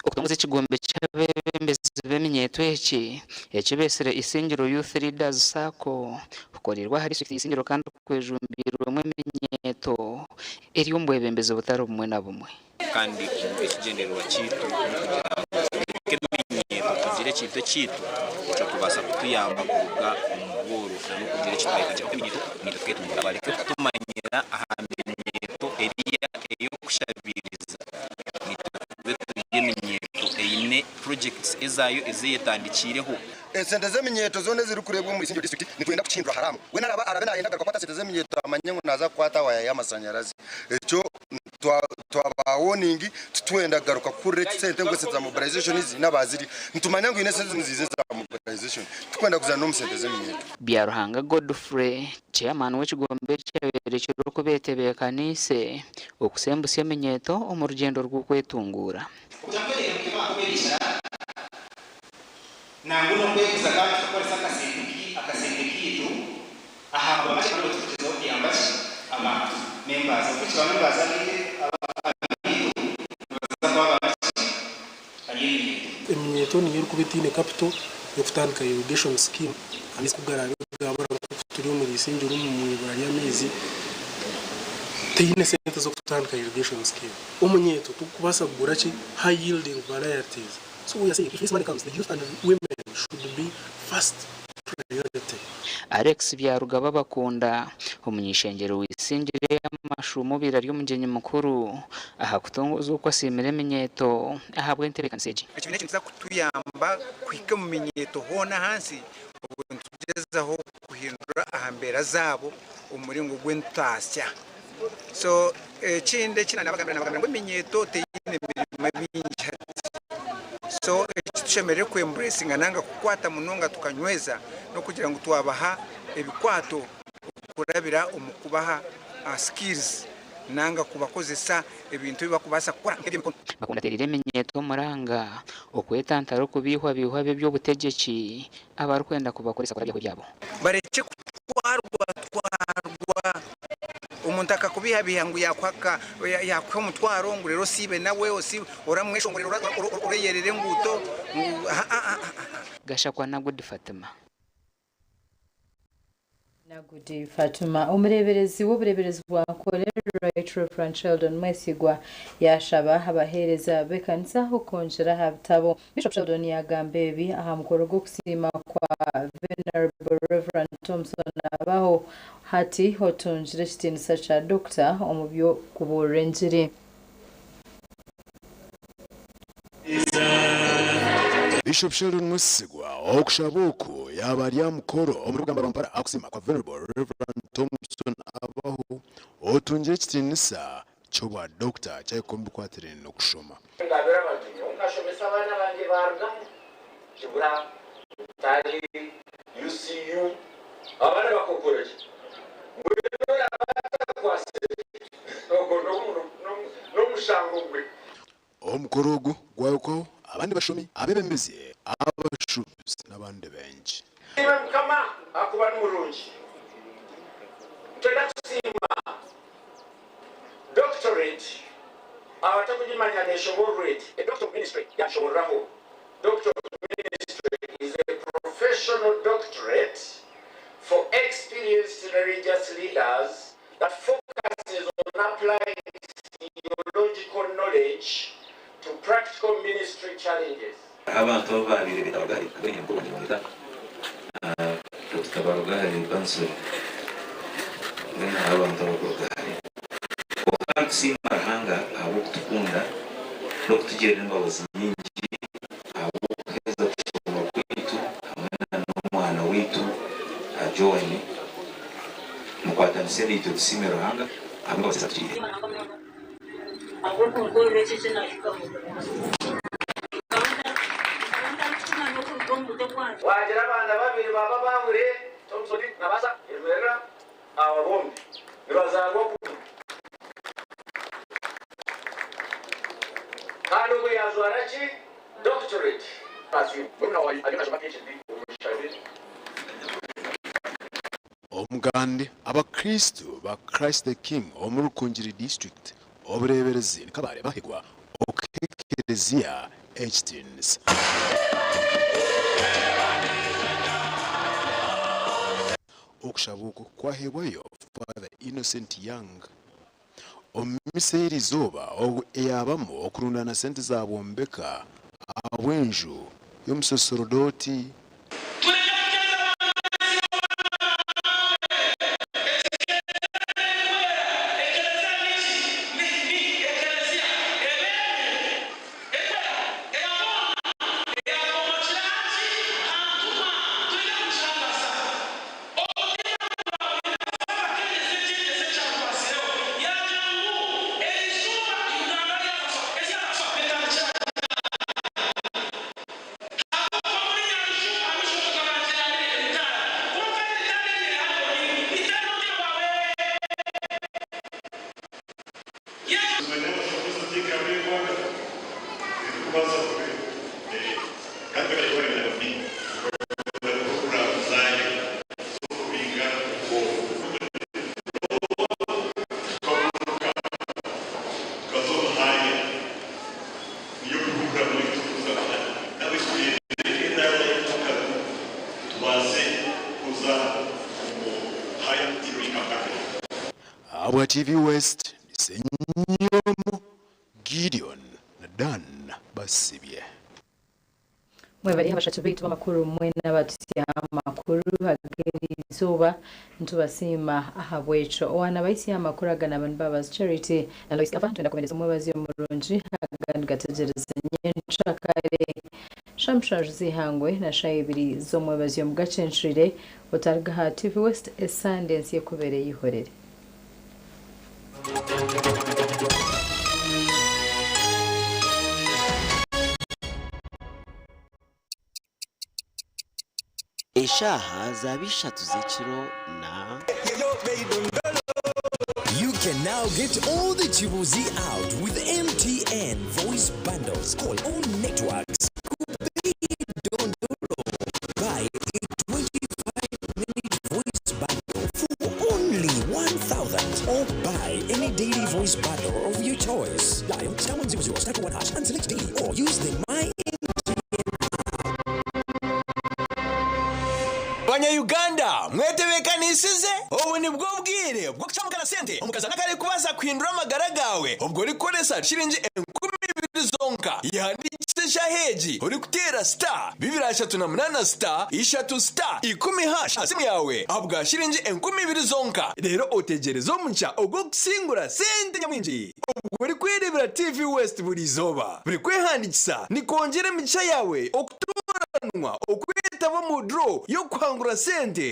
Okutongoza ekigombe ky'abeebembezi b'eminyeeto eki ekibeesire Isingiro Youth Leaders Sacco kukoreirwe aha disiturikiti y'Isingiro kandi kwejumbiirwemu eminyeeto eri omu bwebembezi butari bumwe na bumwe. Kandi ekigyendererwa kyaitu n'okugira ngu nk'eminyeeto tugire ekintu ekyaitu ekirikubaasa kutuyamba kuruga omu bworo n'okugira eki twayetantara. Eminyeeto naitwe tuketunguura bareke kutumanyira aha minyeeto eriya ey'okushabiiriza, naitwe tube turi eminyeeto eine projects ezaayo ezi eyetandikiireho. Esente z'eminyeeto zoona ezirikureebwa omu Isingiro District nitwenda kukihindura haramu. Weena araabe araabe naayenda kugaruka kukwata sente z'eminyeeto amanye ngu naaza kukwata waaya y'amashanyarazi. Ekyo twabaha warning titwenda kugaruka kuhurira eki sente ngu esente za mobilization ziine abaazirya. Nitumanya ngu haine esente ezimwe ziiza eza mobilization. Titukwenda kuzaana omu sente z'eminyeeto. Byaruhanga Godfrey, Chairman w'ekigombe ekyabaire kirikubetebeekaniise okusembusya eminyeeto omu rugyendo rw'okwetunguura. Nangwa n'okweguza kandi tukakoresa akasente akasente kaitu aha maguru makye kandi turikugyezaho kuyamba ki abantu members of which ba members abaitu abaitu nibaza kuba bari ki bari eminyeeto. Eminyeeto niyo erikuba etaine capital y'okutandika irrigation scheme amaizi ku garaabe gabura nk'oku turi omuri Isingiro omu ibura ry'amaizi teine sente z'okutandika irrigation scheme. Omunyeeto torikubaasa kugura ki high yielding varieties. So we are saying if this money comes the youth and women should be first priority. Alex Byarugaba Bakunda, omuny'eishengyero w'eisingiro ey'amashuuma obaire ari omugyenyi mukuru aha kutongoza oku asiimire eminyeeto ahabw'entebeekanisa egi. Ekibiina eki nikiza kutuyamba kuhika omu minyeeto hoona ahansi obwo nitugyezaho kuhindura aha mbeera zaabo omu muringo gw'entaasya. So ekindi eki nabagambira nabagambira ngu eminyeeto teine mirimo mingi hati so eki tushemereire ku embracinga nanga kukwata munonga tukanyweza n'okugira ngu twabaha ebikwato kurabira omu kubaha skills nanga kubakozesa ebintu ebi bakubaasa kukora nk'eby'emikono. Bakunda ateereire eminyeeto omuranga okwetantara okubeihwabeihwa ab'eby'obutegyeki abarikwenda kubakoresa kurabyaho ebyabo. Barekye kutwarwa twarwa omuntu akakubihabiha ngu yakuha yakuha omutwaro ngu reero osiibe nawe osiibe oramweshongorera oreyerera enguuto ngu aa. Gashakwa Nagudi Fatima. Nagudi Fatuma omureeberezi w'obureeberezi bwa Ankole Right Reverend Sheldon Mwesigwa yaashaba abaheereza b'ekanisa okwongyera aha bitabo. Bishop Sheldon yaagamba ebi aha mukoro gw'okusiima kwa Venerable Reverend Thompson Abaho hati otungire ekitiinisa kya Doctor omu by'okubuurira engiri. Bishop Sheldon Mwesigwa okushaba oku yaaba ari aha mukoro omuri Bugamba Rwampara aha kusiima kwa Venerable Rev. Thompson Abaho otungire ekitiinisa ky'obwa Doctor kyahika omu bikwatiraine n'okushoma. Ngabira abantu nyowe nkashomesa abaana bangye baarugamu Kibura, Ntare, UCU, abaana bakokora gye mbwenu oraabe atakwatsire ogwo n'omushango gwe. Omukoro ogu gwahikwaho abandi bashomi, abeebembezi, abashuubuzi n'abandi baingi. Iwe Mukama, ahakuba ni murungi. Nitwenda kusiima Doctorate, abatarikugimanya neshoboorora eti, A Doctor of Ministry yashoboororaho, Doctor of Ministry is a professional doctorate for experienced religious leaders that focuses on applying theological knowledge to practical ministry challenges. Abantu abu baabaire beeta Rugahare, mbwenu mukuru wangye bamweta Dokita Barugahare Benson. Mbwenu hariho abantu abarikuruga hare. Kwonka nitusiima Ruhanga ahabw'okutukunda n'okutugirira embabazi nyingi ahabw'okuheza kushoma kwaitu hamwe na n'omwana waitu Joan. Mukwatanise naitwe tusiime Ruhanga ahabw'embabazi ezi atugiriire. Waagira abaana babiri baba abaahuri, Thompson na Basa Erwerera, aba bombi nibazaarwa kumwe. Kandi ogwo yaajwara ki? Doctorate. Murumuna waawe ariyo naashoma PhD omushabe. Omugande abakristu ba Christ the King omu Rukungiri district obureeberezi Kabale bahigwa okuha ekereziya ekitiinisa. Okushaba oku kwahebwayo Father Innocent Young omu misa y'erizooba obu eyabamu okurundaana sente za bwombeka ahabw'enju y'omusosorodoti. Ahabwa TV West, Ssenyomo Gideon na Dan Basibye. Mwebare abashatu baitu b'amakuru mwena abatutsya amakuru ag'eriizooba nitubasiima ahabw'ekyo. Owaana abaitsya amakuru aga naaba ni Babazi Charity na Lois Gava. Nitwenda kubahereza omwebazi omurungi agandi gategyereze nyenkyakare shaaha mushanju z'eihangwe na shaaha ibiri z'omwebazi omu gakyencwire otariga aha TV West esande ensi ekubeere eyihorere. Eshaaha zaaba ishatu z'ekiro na. You can now get all the Chibuzi out with MTN voice bundles. Call all networks. Buy a 25-minute voice bundle for only 1,000 or buy any daily voice bundle of your choice. Dial star 100 star 1 hash and select daily or use the My Banya-Uganda mwetebeekanisize? Obu nibwo bwire bw'okucamukana sente omu kazana akarikubaasa kuhindura amagara gaawe obwo orikukoresa shiringi 2000 zonka. Yehandiikise eshaaha egi orikuteera star 238 star ishatu star ikumi hash aha simu yaawe ahabwa shiringi 2000 zonka reero otegyereze omugisha ogw'okusingura sente nyamwingi obwo orikwereebera TV West buri izooba. Buri kwehandiikisa nikwongyera emigisha yaawe okutoorana. Okwetaba omu draw y'okuhangura sente.